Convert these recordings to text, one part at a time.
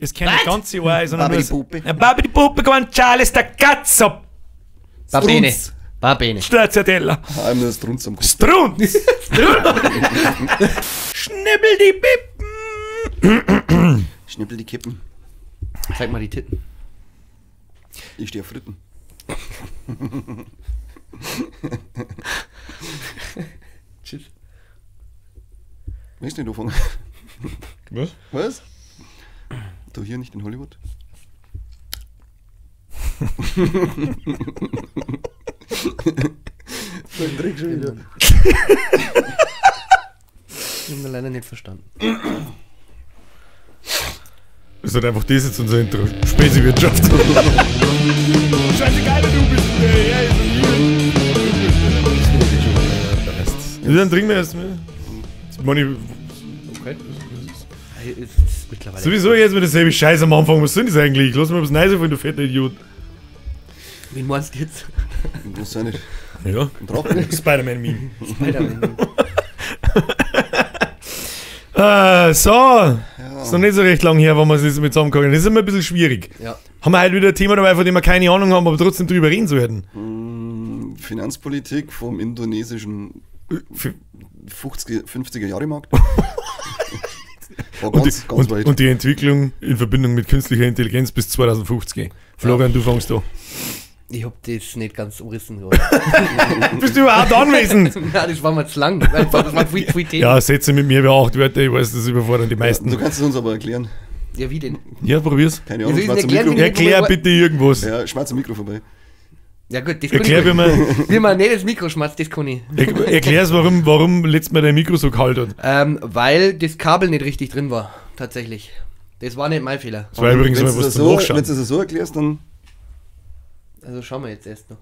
Es kann nicht ganz Jahr, sondern Babidi nur. Puppe. Babidi Puppe, guanciale, sta cazzo, Va bene. Va bene. Stracciatella. Ah, nur Strunz am Kopf. Strunz! Schnibbel die Bippen! Schnippel die Kippen. Zeig mal die Titten. Ich stehe auf Fritten. Tschüss. Möchtest du nicht anfangen? Was? Was? Du hier nicht in Hollywood? So ein Dreck schon wieder. Ich hab ihn leider nicht verstanden. Ist halt einfach das jetzt unser Intro. Spezi-Wirtschaft. Scheißegal, wer du bist. Ja, ist und hier. Dann trinken wir erst mal. Meine, Okay. Es ist mittlerweile. sowieso jetzt mit derselbe Scheiß am Anfang. Was soll das eigentlich? Lass mal was Neues von, du fetter Idiot. Wen meinst du jetzt? Was soll nicht? Ja. Ein Drachen? Spider-Man-Meme. Spider-Man. So. Ja. Ist noch nicht so recht lang her, wenn wir es jetzt mit zusammenkommen. Das ist immer ein bisschen schwierig. Ja. Haben wir heute wieder ein Thema dabei, von dem wir keine Ahnung haben, aber trotzdem drüber reden sollten. Finanzpolitik vom indonesischen 50er Jahre Markt. War Und ganz, die, ganz weit. und die Entwicklung in Verbindung mit künstlicher Intelligenz bis 2050. Florian, du fängst an. Ich hab das nicht ganz umrissen. Gerade. Bist du überhaupt anwesend? Nein, das war mir zu lang. Weil Das war viel, viel Themen. Ja, Sätze mit mir über 8 Wörter, ich weiß, das überfordern die meisten. Du kannst es uns aber erklären. Ja, wie denn? Ja, probier's. Keine Wie Ahnung, soll ich's schwarz am erklären, Mikro. wenn Erklär bitte irgendwas. Ja, schwarz am Mikro vorbei. Ja gut, das Erklär, kann wie ich. man, Wie man nicht das Mikro schmatzt, das kann ich. erklär's, warum letztes Mal dein Mikro so kalt hat. Weil das Kabel nicht richtig drin war, tatsächlich. Das war nicht mein Fehler. Das war übrigens Wenn mal du was das zum so, Nachschauen. wenn du das so erklärst, dann Also schauen wir jetzt erst noch.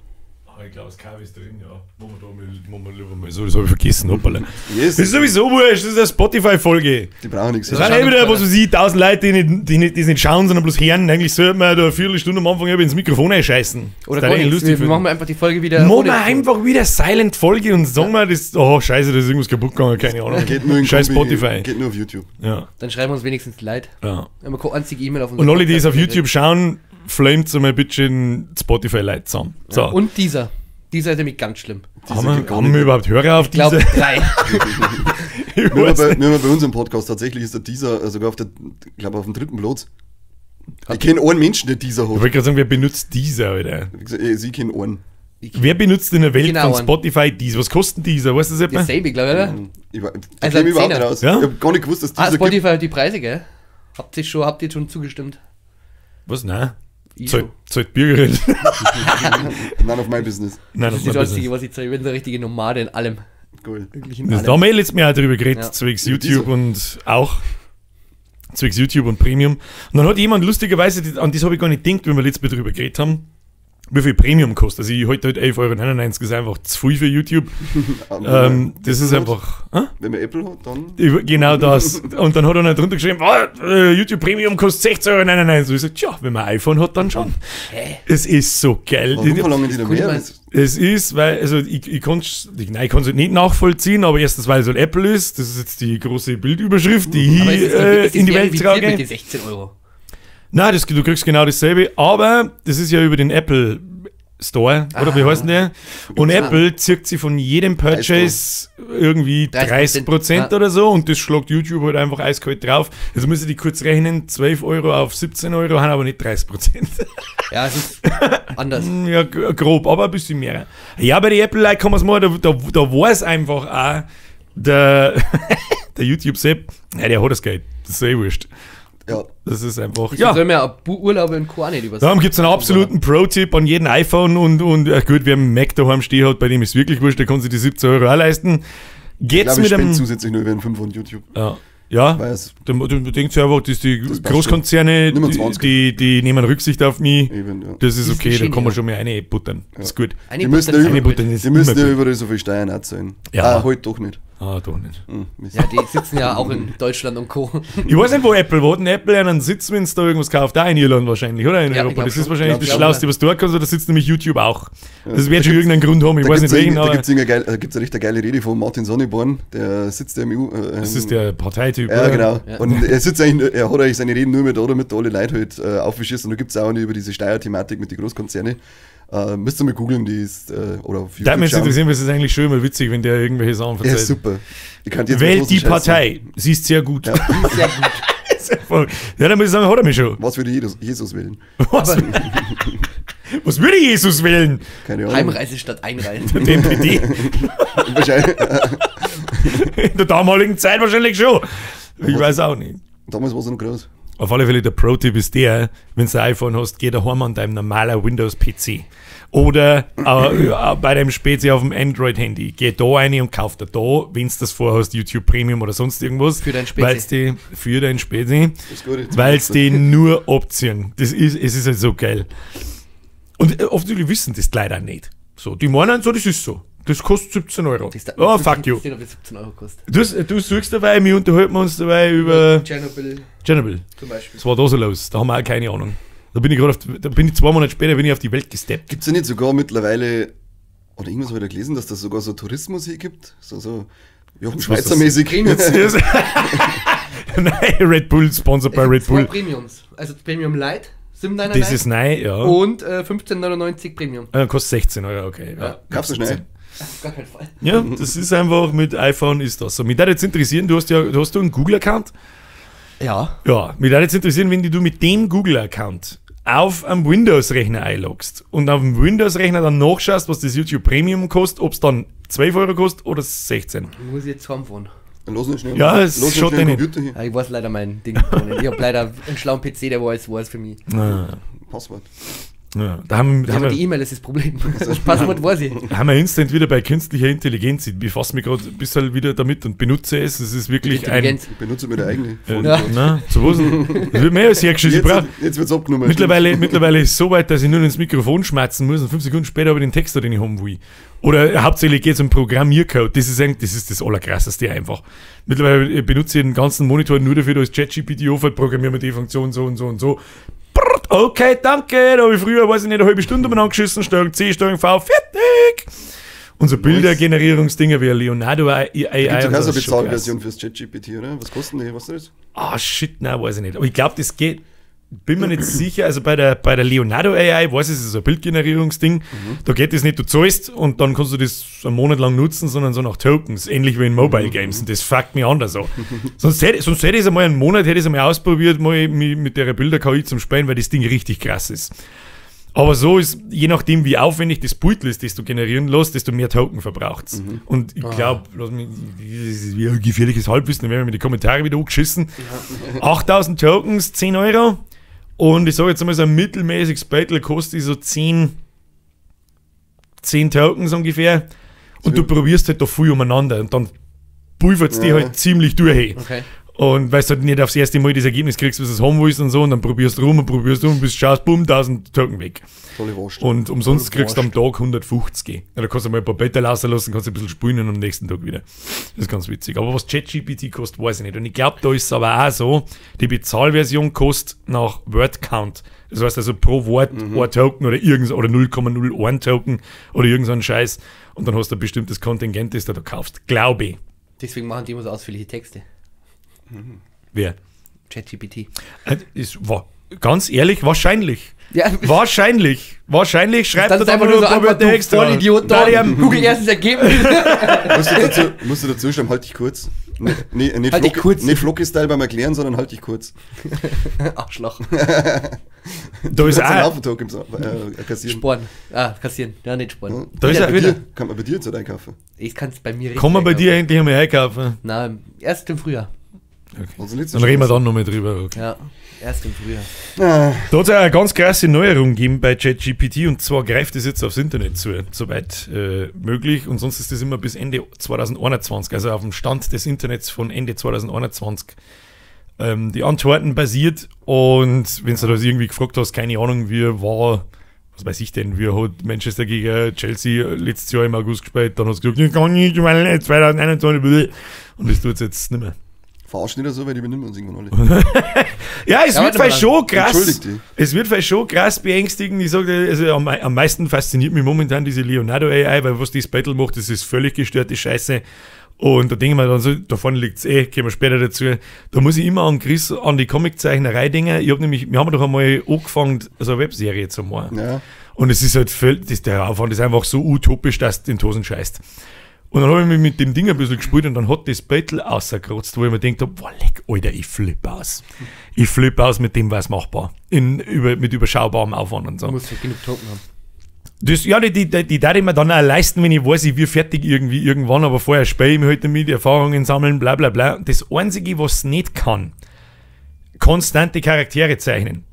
Ah, ich glaube, das Kabel ist drin, ja. Machen wir da mal, machen wir lieber mal so, das habe ich vergessen, hoppala. Yes. Das ist sowieso wurscht, das ist eine Spotify-Folge. Die brauchen nichts. Das sind eh wieder, was weiß ich, 1000 Leute, die nicht schauen, sondern bloß hören. Eigentlich sollte man da eine Viertelstunde am Anfang ins Mikrofon einscheißen. Oder das gar ist nichts. lustig. Wir finden. machen wir einfach die Folge wieder. Machen ohne wir einfach wieder Silent-Folge und sagen wir, das, oh scheiße, da ist irgendwas kaputt gegangen, keine Ahnung. Geht nur in Scheiß Kombi, Spotify. Geht nur auf YouTube. Ja, Dann schreiben wir uns wenigstens leid. ja. Wir haben keine einzige E-Mail auf Und unserem alle, die es auf Podcast YouTube schauen, flamet so mal ein bisschen Spotify-Leute zusammen. So. gekriegt. Und dieser. Dieser ist nämlich ganz schlimm. Dieser haben geht wir, gar haben nicht. wir überhaupt Hörer auf Ich glaube diese? 3. Ich Nur weiß bei, nicht. nur bei unserem Podcast tatsächlich ist der Dieser sogar auf der, ich glaube auf dem dritten Platz. Ich kenne einen Menschen, der Dieser Ich hat. wollte gerade sagen, wer benutzt dieser, Alter? Wie gesagt, ich kenne einen. Wer benutzt in der Welt Genau von einen. Spotify dieser? Was kostet dieser? Weißt du das etwa? Dasselbe, glaube ich, oder? Ich, da Also kenn ich mich überhaupt Zehner. nicht aus. Ja? Ich habe gar nicht gewusst, dass Ah, Dieser gibt. Spotify hat die Preise, gell? Habt ihr schon zugestimmt? Was? Nein. Ich Zahlt, schon. zahlt Bürgergeld. None of my business. Nein, Das ist das Einzige, was ich zahle. Ich bin der richtige Nomade in allem. Cool. Wirklich in Das, allem. da haben wir eh letztes Mal auch drüber geredet, Ja. zwecks Über YouTube diese. und auch zwecks YouTube und Premium. Und dann hat jemand lustigerweise, an das habe ich gar nicht gedacht, wenn wir letztes Mal drüber geredet haben, wie viel Premium kostet. Also ich halte halt 11,99 Euro, ist einfach zu viel für YouTube. Aber Das ist Apple einfach. Hä? Hat, wenn man Apple hat, dann. Genau das. Und dann hat er noch drunter geschrieben, "Ah, YouTube Premium kostet 16,99 Euro. Und ich sag, tja, wenn man ein iPhone hat, dann schon. Hä? Es ist so geil. Warum verlangen die da kann ich mehr? mal- Das- Es ist, weil, also ich konnte es nein, ich kann's halt nicht nachvollziehen, aber erstens, weil es halt Apple ist, das ist jetzt die große Bildüberschrift, die Aber ich es ist, es ist in die Welt verifiziert trage. mit den 16 Euro. Nein, das, du kriegst genau dasselbe, aber das ist ja über den Apple Store, oder wie heißt denn der? Und Apple zirkt sie von jedem Purchase irgendwie 30%, 30% ja. oder so und das schlagt YouTube halt einfach eiskalt drauf. Also müssen die kurz rechnen, 12 Euro auf 17 Euro, haben aber nicht 30%. Ja, es ist anders. Ja, grob, aber ein bisschen mehr. Ja, bei den Apple-Leuten kann man es mal, da war es einfach auch der, der YouTube-Sepp, ja, der hat das Geld. Das ist eh wurscht. Ja, Das ist einfach. Ja. Ja. Soll mir auch Urlaube und Co. auch nicht übers. Darum gibt es einen absoluten Pro-Tipp an jeden iPhone und gut, wer einen Mac daheim stehen hat, bei dem ist wirklich wurscht, der kann sich die 17 Euro auch leisten. ich Geht's glaube, ich mit spende einem. zusätzlich nur über einen 5 von YouTube. Ja. Ja, Weil es du denkst ja einfach, dass die Das passt Großkonzerne, Nimm mal die, 20. die nehmen Rücksicht auf mich. eben, ja. Das ist Das ist okay, da schön, kann man ja. schon mal eine buttern. Das ist gut. Eine Die müssen Butter ja Eine ist buttern ist Die müssen immer ja gut. überall so viel Steuern auch zahlen. Ja. Ah, halt doch nicht. Ah, doch nicht. Mist. Ja, die sitzen ja auch in Deutschland und Co. Ich weiß nicht, wo Apple, wo hat denn Apple einen Sitz, wenn es da irgendwas kauft? Auch in Irland wahrscheinlich, oder? In Ja, ich Europa. glaub Das ist schon. wahrscheinlich Glaub das schon, Schlauste, ja. was du kannst, oder sitzt nämlich YouTube auch. Das wird schon irgendeinen Grund haben, ich Da weiß nicht gibt's welchen, da aber gibt's irgendeine geile, da gibt's eine richtig geile Rede von Martin Sonneborn, der sitzt ja im EU. Das ist der Parteityp, Ja, oder? genau. Ja. Und er sitzt eigentlich, er hat eigentlich seine Reden nur mit da, damit alle Leute halt aufgeschießen. Und da gibt es auch eine über diese Steuerthematik mit den Großkonzernen. Müsst ihr mal googeln, die ist, oder auf Da würde mich schauen. interessieren, weil es ist eigentlich schon immer witzig, wenn der irgendwelche Sachen Ja, verzeiht. ist super. Ich kann jetzt mit Wählt großen die Scheißen. Partei. Sie ist sehr gut. Ja. Sehr gut. Ja, dann muss ich sagen, hat er mich schon. Was würde Jesus wählen? Was, was würde Jesus wählen? Keine Ahnung. Heimreise statt Einreise. Den NPD. Wahrscheinlich. In der damaligen Zeit wahrscheinlich schon. Ich weiß auch nicht. Damals war es noch groß. Auf alle Fälle, der Pro-Tipp ist der, wenn du ein iPhone hast, geh daheim an deinem normalen Windows-PC. Oder bei deinem Spezi auf dem Android-Handy. Geh da rein und kauf dir da, wenn du das vorhast, YouTube Premium oder sonst irgendwas. Für dein Spezi. Weil's die, für dein Spezi. Ist gut, jetzt Weil's die nur abziehen. Das ist, es ist halt so geil. Und offensichtlich wissen das die Leute auch nicht. So, die meinen so, das ist so. Das kostet 17 Euro. Das ist- Oh, fuck you. Ich weiß nicht, ob das 17 Euro kostet. Du suchst dabei, wir unterhalten uns dabei über Tschernobyl Tschernobyl. zum Beispiel. Was war da so los? Da haben wir auch keine Ahnung. Da bin ich gerade auf, da bin ich 2 Monate später bin ich auf die Welt gesteppt. Gibt es ja nicht sogar mittlerweile, oder irgendwas habe ich da gelesen, dass das sogar so Tourismus hier gibt? So Jochen was Schweizer-mäßig. Nein, Red Bull, sponsored by Red Zwei Bull. Premiums. Also Premium Light, 7,99 Das ist neu, ja. und 15,99 Premium. Kostet 16 Euro, okay. Ja. Kaufst du schnell? Auf gar keinen Fall. Ja, das ist einfach mit iPhone ist das so. Mich würde jetzt interessieren, du hast ja, du hast du einen Google-Account? Ja. Ja, mich würde jetzt interessieren, wenn du mit dem Google-Account auf einem Windows-Rechner einloggst und auf dem Windows-Rechner dann nachschaust, was das YouTube Premium kostet, ob es dann 12 Euro kostet oder 16. Muss ich jetzt heimfahren. Dann los nicht schnell. Ja, es los nicht schaut schnell eh den nicht. Computer hier. Ja, ich weiß leider mein Ding gar nicht. Ich habe leider einen schlauen PC, der weiß, weiß für mich. Ah, Passwort. ja, da haben, da Ja, haben aber wir, die E-Mail ist das Problem. Das Passwort weiß ich. haben wir instant wieder bei künstlicher Intelligenz. Ich befasse mich gerade ein bisschen wieder damit und benutze es. Es ist wirklich ein. Intelligenz. Ich benutze mir der eigene. Ja. Na, zu was? Das wird mehr als hergeschissen. Ich brauch- Jetzt, jetzt wird's abgenommen. Mittlerweile ist es so weit, dass ich nur ins Mikrofon schmatzen muss und 5 Sekunden später habe ich den Text, den ich haben will. Oder hauptsächlich geht es um Programmiercode. Das ist, eigentlich, das ist das Allerkrasseste einfach. Mittlerweile benutze ich den ganzen Monitor nur dafür, da ist ChatGPT auf, programmieren wir die Funktion so und so und so. Brrrt, okay, danke. Da habe ich früher, weiß ich nicht, eine halbe Stunde umeinander geschissen. Steuerung C, Steuerung V, fertig. Und so Bildergenerierungsdinger wie Leonardo AI. Gibt es und auch so das eine ist schon krass. Bezahlversion fürs ChatGPT, oder? Was kosten die? Was ist das? Ah, shit, nein, weiß ich nicht. Aber ich glaube, das geht. Bin mir nicht sicher. Also bei der Leonardo AI, weiß ich, es ist so ein Bildgenerierungsding. Da geht das nicht, du zahlst und dann kannst du das einen Monat lang nutzen, sondern so nach Tokens, ähnlich wie in Mobile Games. Und das fuckt mich anders an. Sonst hätte ich es einmal einen Monat, hätte ich es einmal ausprobiert, mal mit der Bilder-KI zum Spielen, weil das Ding richtig krass ist. Aber so ist, je nachdem, wie aufwendig das Beutel ist, das du generieren lässt, desto mehr Token verbraucht's. Und ich glaube, lass mich, das ist wie ein gefährliches Halbwissen, dann werden wir mit den Kommentaren wieder angeschissen. 8000 Tokens, 10 Euro. Und ich sage jetzt einmal, so ein mittelmäßiges Beutel kostet so 10 Tokens ungefähr. Und du probierst halt da viel umeinander und dann pulvert's die Ja. halt ziemlich durch. Okay. Und weil du halt nicht aufs erste Mal das Ergebnis kriegst, was du haben willst und so, und dann probierst du rum und probierst rum, bis du schaust, bumm, 1000 Token weg. Tolle Wurst. Und umsonst Tolle kriegst du am Tag 150. Ja, da kannst du mal ein paar Better lassen, kannst du ein bisschen spielen und am nächsten Tag wieder. Das ist ganz witzig. Aber was ChatGPT kostet, weiß ich nicht. Und ich glaube, da ist es aber auch so, die Bezahlversion kostet nach Word Count. Das heißt also pro Wort ein Token oder irgend oder 0,01 Token oder irgend so ein Scheiß. Und dann hast du ein bestimmtes Kontingent, das du da kaufst. Glaube ich. Deswegen machen die immer so ausführliche Texte. Wer? ChatGPT. Ist, war, ganz ehrlich, wahrscheinlich. Ja, Wahrscheinlich. Wahrscheinlich schreibt das ist er einfach dann nur so ein paar einfach, Wörter du extra. Vollidiot Da da. die haben- Google erstes Ergebnis. Musst du dazu schreiben, halt dich kurz. Nee, nee, nicht Halt dich Flocki- kurz. Nicht Flocki-Style beim Erklären, sondern halt dich kurz. Arschloch. Da ist Kannst einen auch, Haufen Token kassieren. Sporen. Ah, kassieren. Ja, nicht Sporen. Da ist Kann auch man bei wieder. dir- Kann man bei dir jetzt halt einkaufen? Ich kann es bei mir richtig Kann man bei dir einkaufen. endlich einmal einkaufen? Na, erst im Frühjahr. Also nicht so Dann reden wir schlimm. dann nochmal drüber. Okay. Ja, erst im Frühjahr. Ah, Da hat es eine ganz krasse Neuerung gegeben bei ChatGPT und zwar greift es jetzt aufs Internet zu, soweit möglich. Und sonst ist das immer bis Ende 2021, also auf dem Stand des Internets von Ende 2021. Die Antworten basiert und wenn du das irgendwie gefragt hast, keine Ahnung, wie war, Was weiß ich denn, wie hat Manchester gegen Chelsea letztes Jahr im August gespielt, dann hat es gesagt, ich kann nicht, weil 2021, und das tut es jetzt nicht mehr. Verarschen nicht so, weil die übernehmen uns irgendwann alle. Ja, es Ja, wird warte mal. vielleicht schon krass. Entschuldigt die. Es wird vielleicht schon krass beängstigend. Ich sage, also am meisten fasziniert mich momentan diese Leonardo AI, weil was das Battle macht, das ist völlig gestörte Scheiße. Und da denke ich mir dann so, da vorne liegt's eh, kommen wir später dazu. Da muss ich immer an Chris, an die Comiczeichnerei denken. Ich hab nämlich, wir haben doch einmal angefangen, so eine Webserie zu machen. Ja. Und es ist halt völlig, das, der Aufwand ist einfach so utopisch, dass du in die Hosen scheißt. Und dann habe ich mich mit dem Ding ein bisschen gespielt und dann hat das Battle rausgekratzt, wo ich mir gedacht habe, boah, leck, Alter, ich flippe aus. Ich flippe aus, mit dem war es machbar. Mit überschaubarem Aufwand und so. Du musst halt genug Token haben. Das, ja, die darf ich mir dann auch leisten, wenn ich weiß, ich wird fertig irgendwie irgendwann, aber vorher spiele ich mich halt damit, Erfahrungen sammeln, bla bla bla. Das Einzige, was nicht kann, konstante Charaktere zeichnen.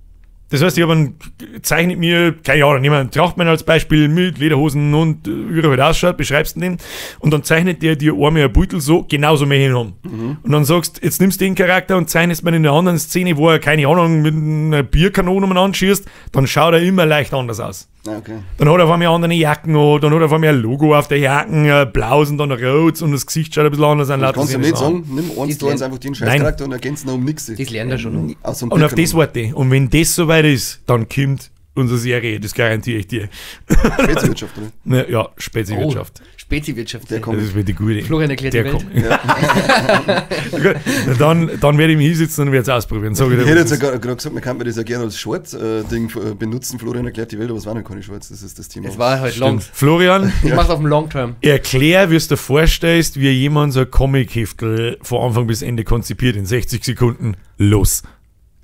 Das heißt, ich habe einen, zeichnet mir, keine Ahnung, nehmen wir einen Trachtmann als Beispiel mit Lederhosen und wie er halt ausschaut, beschreibst du den und dann zeichnet der dir einmal ein Beutel so, genauso möchte ich ihn haben. Mhm. Und dann sagst, jetzt nimmst du den Charakter und zeichnest mir in einer anderen Szene, wo er, keine Ahnung, mit einer Bierkanone umeinander schießt, dann schaut er immer leicht anders aus. Ah, okay. Dann hat er auf einmal andere Jacken an, dann hat er auf einmal ein Logo auf der Jacken, blaues und dann rot und das Gesicht schaut ein bisschen anders an. Das lauter kannst du solche nicht Sachen. sagen, nimm eins Die zu eins lernen- einfach den Scheißcharakter und ergänzen um nichts. Das lernt er schon noch. Außer Und auf das warte ich. Und wenn das soweit ist, dann kommt unsere Serie, das garantiere ich dir. Speziwirtschaft, oder? Na, ja, Speziwirtschaft. Oh, Speziwirtschaft. Der kommt. Das ist wieder gute. Florian erklärt Der die Welt. kommt. Gut, na dann werde ich mich hinsetzen und werde es ausprobieren. Sag ich dir, Ich hätte was jetzt ja ist. gerade gesagt, man kann mir das ja gerne als Short-Ding benutzen. Florian erklärt die Welt, aber es waren ja keine Shorts, das ist das Thema. Es war halt Longs. Florian, Ich mach's auf dem Long Term. erklär, wie du dir vorstellst, wie jemand so ein Comic-Heftel von Anfang bis Ende konzipiert in 60 Sekunden. Los.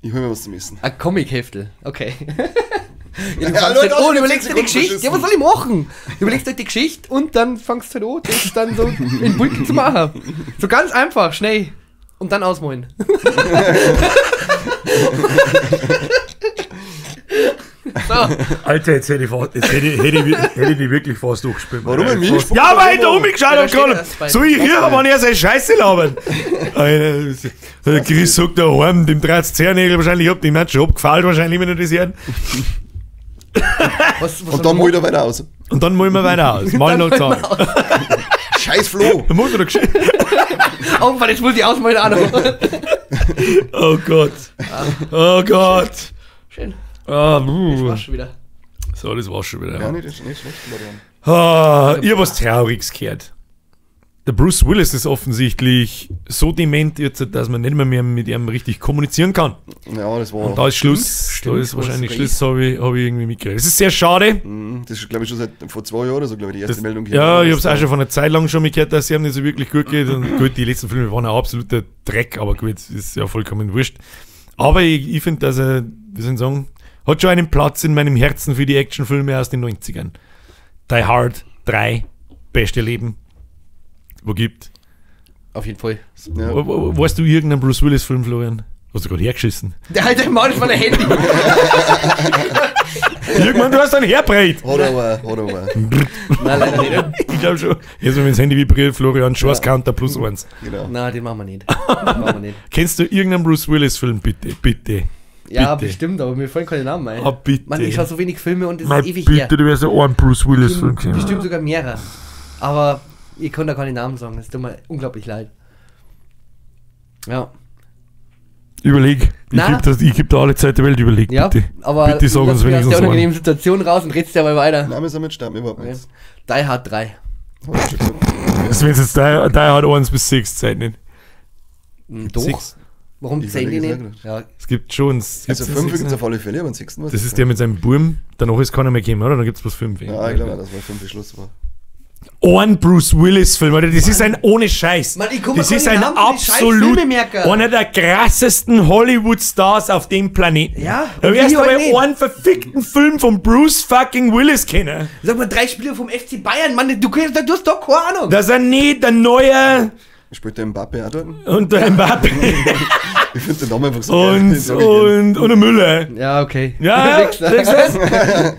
Ich hol mir was zum Essen. Ein Comic-Heftel. Okay. Ja, du Ja, fangst Leute, halt auch an, schon überlegst dir die 10 Sekunden Geschichte. Ja, was soll ich machen? Du überlegst halt die Geschichte und dann fangst du halt an, das dann so in Bulken zu machen. So ganz einfach, schnell. Und dann ausmalen. So, Alter, jetzt hätte ich, jetzt hätte, hätte, ich, hätte ich die wirklich fast durchgespielt. Warum Alter. mich? Fast. Ja, weil ich da umgeschaut Ja, da habe steht gerade. das bei- So ich rieche, wenn er seine Scheiße labert. Alter, der Chris sagt daheim, dem dreht's Zehennägel wahrscheinlich ab, dem hat schon abgefallen wahrscheinlich, wenn er das hört. was Und dann mal er weiter aus. Und dann malen wir weiter aus. Malen noch zusammen. Scheiß Flo! Dann muss er doch geschehen. Oh, warte, jetzt muss ich ausmalen auch noch. Oh Gott. Oh Gott. Schön. Ah, Das buh. war's schon wieder. So, das war's schon wieder. Ja, nicht, nicht schlecht, Florian. Ah, ich hab was Trauriges gehört. Der Bruce Willis ist offensichtlich so dement jetzt, dass man nicht mehr mit ihm richtig kommunizieren kann. Ja, das war. Und da ist Schluss. Stimmt, da ist wahrscheinlich was Schluss, habe ich, hab ich irgendwie mitgekriegt. Es ist sehr schade. Mhm, Das ist, glaube ich, schon seit vor 2 Jahren oder so, glaube ich, die erste Das, Meldung. ja, ich habe es auch schon vor einer Zeit lang schon mitgehört, dass es ihm nicht so wirklich gut geht. Und gut, die letzten Filme waren ein absoluter Dreck, aber gut, ist ja vollkommen wurscht. Aber ich finde, dass er, wie soll ich sagen, hat schon einen Platz in meinem Herzen für die Actionfilme aus den 90ern. Die Hard 3, beste Leben, wo gibt. Auf jeden Fall. Ja. Weißt du irgendeinen Bruce Willis-Film, Florian? Hast du gerade hergeschissen? Der alte Mann, das war der Handy. Irgendwann, du hast einen herbreit. Hat aber, hat aber. Nein, leider nicht. Ich glaube schon. Jetzt, wenn das Handy vibriert, Florian, Chance Counter plus eins. Genau. Nein, den machen wir nicht. Den machen wir nicht. Kennst du irgendeinen Bruce Willis-Film, bitte? Bitte. Ja, Bitte. bestimmt, aber mir fallen keine Namen ein. Ah, bitte. Mann, ich schaue so wenig Filme und das Mei, ist ewig bitte, her. du wirst ja einen Bruce Willis-Film kennen. Bestimmt sogar mehrere. Aber ich kann da keine Namen sagen, es tut mir unglaublich leid. Ja. Überleg. Ich Na. geb, das, ich geb da alle Zeit der Welt, überleg, Ja, bitte. aber bitte sag lass uns mich aus wenigstens der einen. unangenehmen Situation raus und redst dabei weiter. Nein, wir sind mit starten überhaupt Okay. nichts. Die Hard 3. Hab ich schon gesagt. Das wenn jetzt Die Hard 1 bis 6 Zeit nicht. Doch. Sechs. Warum Ich zählen die überlege nicht? es Ja, Es gibt schon. Es Also gibt's 5 sechs, gibt es auf alle Fälle, aber einen 6. Das ist der mit seinem Burm. Danach ist keiner mehr gekommen, oder? Dann gibt es bloß 5. Ja, ich glaube, das war 5 Schluss war. Ein Bruce Willis-Film, Alter. Das ist ein ohne Scheiß. Mann, ich kann mir das ist keine ein Namen für die scheiß absolut Filme merken. einer der krassesten Hollywood-Stars auf dem Planeten. Ja, Da und wirst ich du halt aber nicht. einen verfickten Film von Bruce fucking Willis kennen. Sag mal, 3 Spieler vom FC Bayern, Mann, du hast doch keine Ahnung. Dass er nicht der Neue Spielt der Mbappe auch dort? und der Mbappe Ich finde den Namen einfach so geil. und, Den sag ich gern. und der Müller. Ja, okay. Ja, ja, Wichser. siehst du das?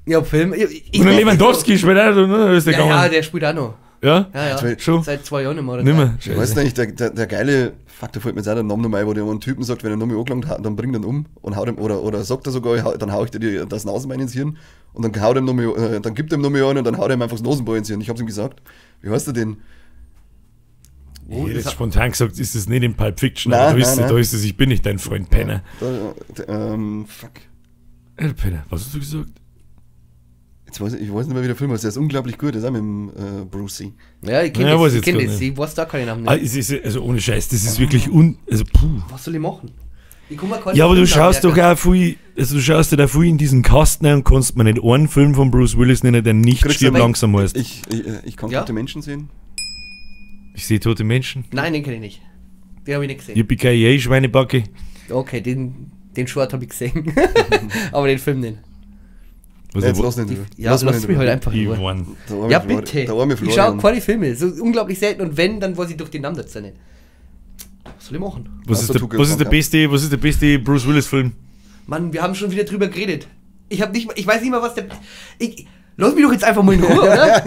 Ja, Film. Und der Lewandowski spielt auch, ne? Ist der Ja, ja, gegangen. der spielt auch noch. Ja? Ja, ja. Schon? Seit 2 Jahren nicht mehr. Oder Nimmer. Ich weiß nicht, der geile, fuck, da fällt mir jetzt auch der Name nochmal ein, wo der einen Typen sagt, wenn er nochmal angelangt hat, dann bringt er ihn um und haut ihm, oder sagt er sogar, dann hau ich dir das Nasenbein ins Hirn und dann haut ihm nochmal, dann gibt er ihm nochmal einen und dann haut er ihm einfach das Nasenbein ins Hirn. Ich hab's ihm gesagt. Wie heißt der denn? Ich hätte jetzt spontan gesagt, ist das nicht in Pulp Fiction, Nein, aber da ist, nein, da ist es, ich bin nicht dein Freund, Penner. Fuck. Penner, was hast du gesagt? Jetzt weiß ich weiß nicht mehr, wie der Film heißt. Der ist unglaublich gut, der ist auch mit dem Brucey. Ja, ich kenne Ja, das, weiß ich kenn jetzt das. gar nicht. Ich weiß da keinen Namen Ah, nicht. es ist, also ohne Scheiß, das ist wirklich also puh. Was soll ich machen? Ich komm mir keinen Ja, aber du Filmnamen schaust doch merken. auch viel, also du schaust ja auch viel in diesen Kasten rein und kannst mir nicht einen Film von Bruce Willis nennen, der nicht Kriegst du Stirb aber- langsam heißt. Ich kann Ja. tote Menschen sehen. Ich sehe tote Menschen. Nein, den kenne ich nicht. Den habe ich nicht gesehen. Yippie-ki-yay, Schweinebacke. Okay, den Short habe ich gesehen. Aber den Film nicht. Was Jetzt ich, lass nicht. Ja, lass mich halt einfach ich in Ruhe. warn. Der arme Ja, Florian- bitte. Der arme Ich schaue Florian. keine Filme. So unglaublich selten. Und wenn, dann weiß ich durch den Namen dazu nicht. Was soll ich machen? Was Außer ist, Two der, Girls, was, ist One der Cup. beste, was ist der beste Bruce Willis-Film? Mann, wir haben schon wieder drüber geredet. Ich hab nicht, ich weiß nicht mal, was der. Ich, lass mich doch jetzt einfach mal in Ruhe, oder?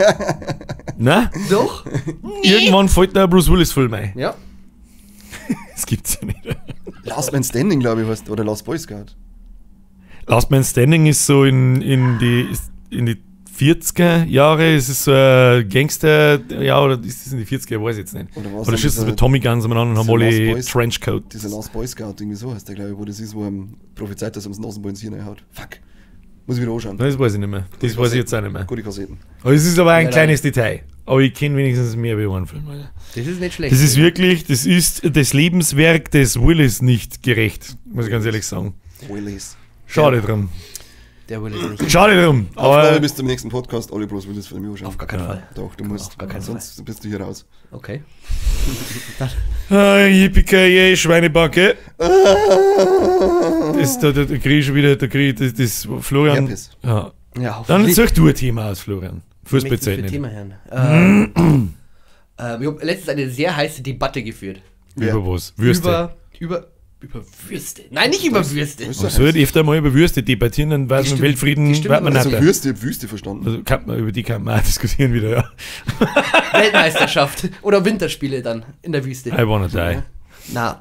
Na? Doch. Irgendwann fällt da ein Bruce Willis-Film ein. Ja. Das gibt's ja nicht. Last Man Standing, glaube ich, heißt, oder Last Boy Scout. Last Man Standing ist so in die 40er Jahre, es ist so ein Gangster, ja, oder ist das in die 40er, weiß ich jetzt nicht. Oder was Oder schießen sie dieser- mit Tommy Guns umeinander und haben dieser alle Last Boys- Trenchcoat. Dieser Last Boy Scout, irgendwie so heißt der, glaube ich, wo das ist, wo ihm prophezeit, dass er ums Nasenbein ins Hirn reinhaut. Fuck. Muss ich wieder anschauen. Das weiß ich nicht mehr. Das weiß ich jetzt auch nicht mehr. Gute Kassetten. Aber es ist aber ein Ja, kleines Detail. Aber ich kenne wenigstens mehr wie einen Film. Alter. Das ist nicht schlecht. Das ist wirklich, das ist das Lebenswerk des Willis nicht gerecht, muss ich ganz ehrlich sagen. Willis. Schade drum. Der will es nicht. Schade drum. Aufnahme Aber bis zum nächsten Podcast, alle Bruce Willis Filme anschauen. Auf gar keinen Ja. Fall. Doch, du musst. Auf gar keinen sonst bist du hier raus. Okay. Yippie-ki-yay, Schweinebacke. Das, da krieg ich schon wieder, da krieg ich das, das Florian. Herpes. Ja. Ja, Dann hoffentlich. such du ein Thema aus, Florian. Fußball Möchte ich zählt für nicht. Thema hören. Ich habe letztens eine sehr heiße Debatte geführt. Wer? Über was? Würste. Über Würste. Nein, nicht über Würste. Das Man sollte öfter mal über Würste debattieren, dann weiß Die man stimmt- Weltfrieden, die stimmt wird man Also nicht. Würste, ich hab Wüste verstanden. Also kann man, über die kann man auch diskutieren wieder, ja. Weltmeisterschaft. Oder Winterspiele dann in der Wüste. I wanna die. Na,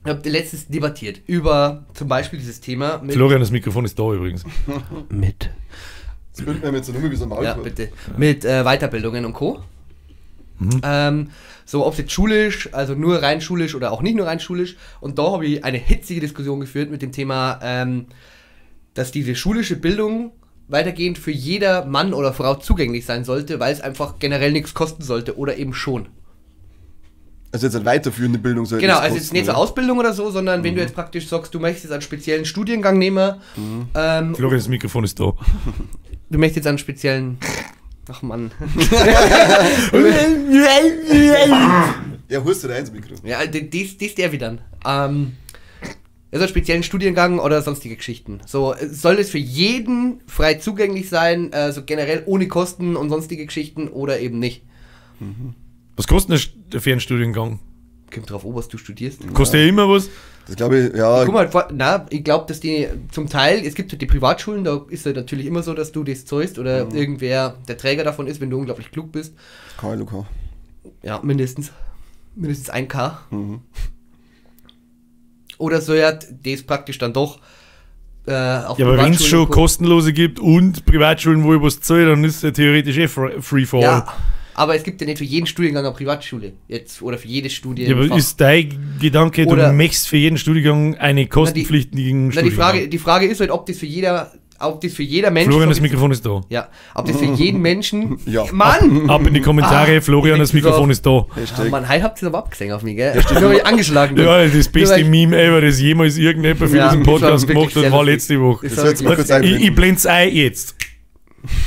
ich habe letztens debattiert über zum Beispiel dieses Thema mit. Florian, das Mikrofon ist da übrigens. Mit. Das bildet mir jetzt so nur wie so ein Ja, Maulkorb. bitte. Mit Weiterbildungen und Co. So, ob es jetzt schulisch, also nur rein schulisch oder auch nicht nur rein schulisch. Und da habe ich eine hitzige Diskussion geführt mit dem Thema, dass diese schulische Bildung weitergehend für jeder Mann oder Frau zugänglich sein sollte, weil es einfach generell nichts kosten sollte oder eben schon. Also jetzt eine weiterführende Bildung soll Genau, nichts also jetzt kosten, nicht so oder? Ausbildung oder so, sondern wenn du jetzt praktisch sagst, du möchtest einen speziellen Studiengang nehmen, Florian, das Mikrofon ist da. du möchtest jetzt einen speziellen. Ach Mann. Ja, holst du da ins Mikro. Ja, das der wieder. Also einen speziellen Studiengang oder sonstige Geschichten. So, soll es für jeden frei zugänglich sein, so generell ohne Kosten und sonstige Geschichten oder eben nicht? Was kostet denn der Fernstudiengang? Kommt drauf an, was du studierst. Kostet ja immer was. Das glaube ich, ja. Guck mal, na, ich glaube, dass die zum Teil, es gibt halt die Privatschulen, da ist halt natürlich immer so, dass du das zahlst oder irgendwer der Träger davon ist, wenn du unglaublich klug bist. KLUK. Ja, mindestens. Mindestens 1K. Oder so ja, das praktisch dann doch auf Ja, aber wenn es Privatschulen schon und Co. kostenlose gibt und Privatschulen, wo ich was zahle, dann ist ja theoretisch eh free for all. Ja, aber es gibt ja nicht für jeden Studiengang eine Privatschule. Jetzt, oder für jedes Studien. Ja, aber ist dein Gedanke, Oder- du möchtest für jeden Studiengang einen kostenpflichtigen Na, die Studiengang? Frage ist halt, ob das für jeder, ob das für jeder Mensch. Florian, das Mikrofon ist da. Ja, ob das für jeden Menschen. Ja. Mann! Ab in die Kommentare, Ah, Florian, das ich bin so Mikrofon ist da. Ah, Hashtag. Mann, heute habt ihr aber abgesehen auf mich, gell? Nur weil ich angeschlagen bin. Ja, das beste Nur weil Meme ever, das jemals irgendjemand für Ja, diesen das war Podcast wirklich gemacht hat, sehr war lustig. letzte Woche. Das Das war sollst du mal wirklich- kurz Ich einblenden. blend's ein jetzt.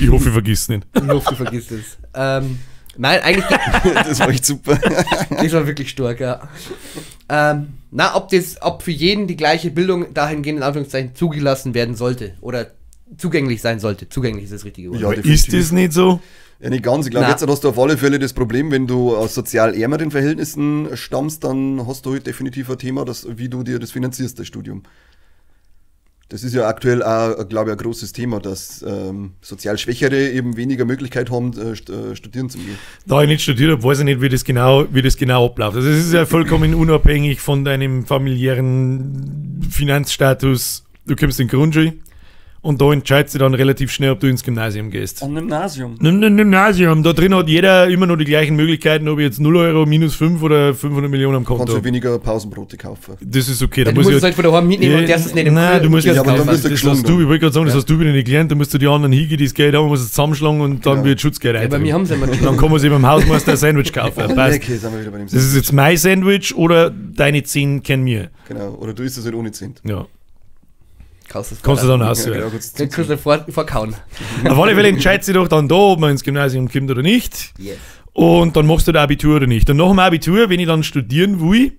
Ich hoffe, ich vergiss nicht. Ich hoffe, du vergisst es. Nein, eigentlich. Das war echt super. Das war wirklich stark, ja. Na, ob für jeden die gleiche Bildung dahingehend in Anführungszeichen zugelassen werden sollte oder zugänglich sein sollte. Zugänglich ist das richtige Wort. Ja, Aber definitiv. ist das nicht so? Ja, nicht ganz. Ich glaube, Na. jetzt hast du auf alle Fälle das Problem, wenn du aus sozial ärmeren Verhältnissen stammst, dann hast du halt definitiv ein Thema, das, wie du dir das finanzierst, das Studium. Das ist ja aktuell auch, glaube ich, ein großes Thema, dass sozial Schwächere eben weniger Möglichkeit haben, studieren zu gehen. Da ich nicht studiert habe, weiß ich nicht, wie das genau abläuft. Also es ist ja vollkommen unabhängig von deinem familiären Finanzstatus. Du kommst in die Grundschule und da entscheidest du dann relativ schnell, ob du ins Gymnasium gehst. Ein Gymnasium. Ein Gymnasium. Da drin hat jeder immer noch die gleichen Möglichkeiten, ob ich jetzt 0 Euro, minus 5 oder 500 Millionen am Konto. Kannst du weniger Pausenbrote kaufen. Das ist okay. Ja, du musst es halt von daheim mitnehmen und darfst es nicht im Nein, du musst ja, aber dann wirst du das hast du, ich wollte gerade sagen, das hast du wieder nicht gelernt, da musst du die anderen hingehen, die das Geld haben, musst es zusammenschlagen und dann wird Schutzgeld ja, bei mir haben sie immer Dann kann man sich beim Hausmeister ein Sandwich kaufen. Passt. Okay, sind wir wieder bei dem Das ist jetzt mein Sandwich oder deine 10 kennen mir. Genau, oder du isst es halt ohne 10. Ja. Kannst du dann aussuchen. Ja, genau, kannst du vorkauen. Auf alle Fälle entscheidet sich doch dann da, ob man ins Gymnasium kommt oder nicht. Yes. Und dann machst du das Abitur oder nicht. Und nach dem Abitur, wenn ich dann studieren will,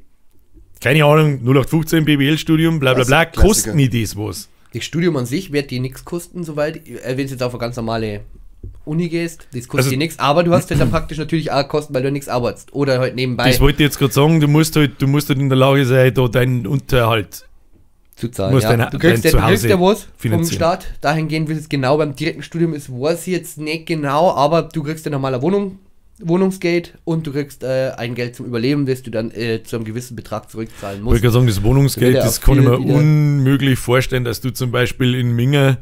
keine Ahnung, 0815 BWL-Studium, bla bla bla, kostet mir das was. Das Studium an sich wird dir nichts kosten, soweit, wenn du jetzt auf eine ganz normale Uni gehst, das kostet also, dir nichts, aber du hast halt dann praktisch natürlich auch Kosten, weil du nichts arbeitest oder halt nebenbei. Das wollte ich jetzt gerade sagen, du musst halt in der Lage sein, da deinen Unterhalt zu zahlen, ja. Du kriegst ja was vom Staat, dahingehend, wie es genau beim direkten Studium ist, weiß ich jetzt nicht genau, aber du kriegst ja normale Wohnungsgeld und du kriegst ein Geld zum Überleben, das du dann zu einem gewissen Betrag zurückzahlen musst. Ich wollte gerade sagen, das Wohnungsgeld, das kann ich mir unmöglich vorstellen, dass du zum Beispiel in Minga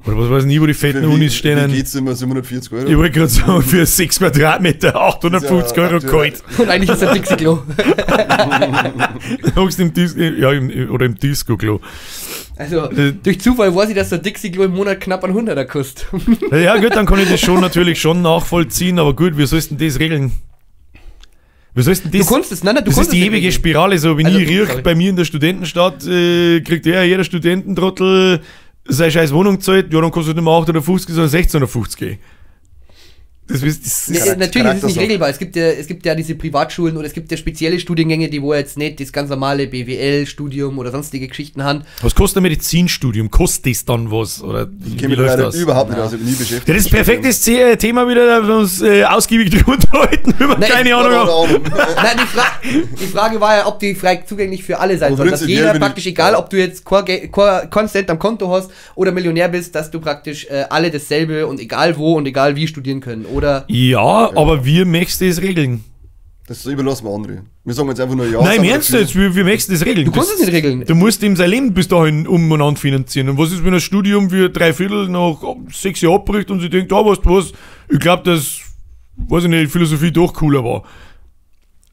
oder was weiß ich nie, wo die fetten Unis stehen. Wie geht's immer 740 Euro? Ich wollte gerade sagen, für 6 Quadratmeter 850 Euro kalt. Und eigentlich ist das Dixie-Klo. Hockst im Dis ja, oder im Disco-Klo. Also, durch Zufall weiß ich, dass der Dixie-Klo im Monat knapp an 100er kostet. Ja gut, dann kann ich das schon natürlich schon nachvollziehen, aber gut, wie sollst du denn das regeln? Wie sollst du denn das? Du kannst es, nein, du das kannst ist die ewige Spirale, so wenn also, ich riech, bei mir in der Studentenstadt, kriegt ja jeder Studententrottel seine scheiß Wohnung zahlt, ja, dann kostet nicht mehr 850, sondern 1650. Das ist nee, natürlich ist es nicht regelbar. Es gibt ja diese Privatschulen oder es gibt ja spezielle Studiengänge, die wo jetzt nicht das ganz normale BWL-Studium oder sonstige Geschichten haben. Was kostet ein Medizinstudium? Kostet das dann was? Oder ich kenne mich leider überhaupt nicht aus, ich bin nie beschäftigt. Ja, das ist perfektes Thema wieder, da wir uns ausgiebig drüber unterhalten, wenn wir keine Ahnung haben. Nein, die Frage war ja, ob die frei zugänglich für alle sein soll. Dass jeder praktisch, egal ob du jetzt Consent am Konto hast oder Millionär bist, dass du praktisch alle dasselbe und egal wo und egal wie studieren können. Oder ja, aber wir möchten es regeln. Das überlassen wir andere. Wir sagen jetzt einfach nur ja. Nein, im Ernst jetzt, wir möchten es regeln. Du kannst es nicht regeln. Du musst ihm sein Leben bis dahin umeinander finanzieren. Und was ist, wenn ein Studium für 3/4 nach 6 Jahren abbricht und sie denkt, ah, weißt du was, ich glaube, dass, weiß ich nicht, Philosophie doch cooler war.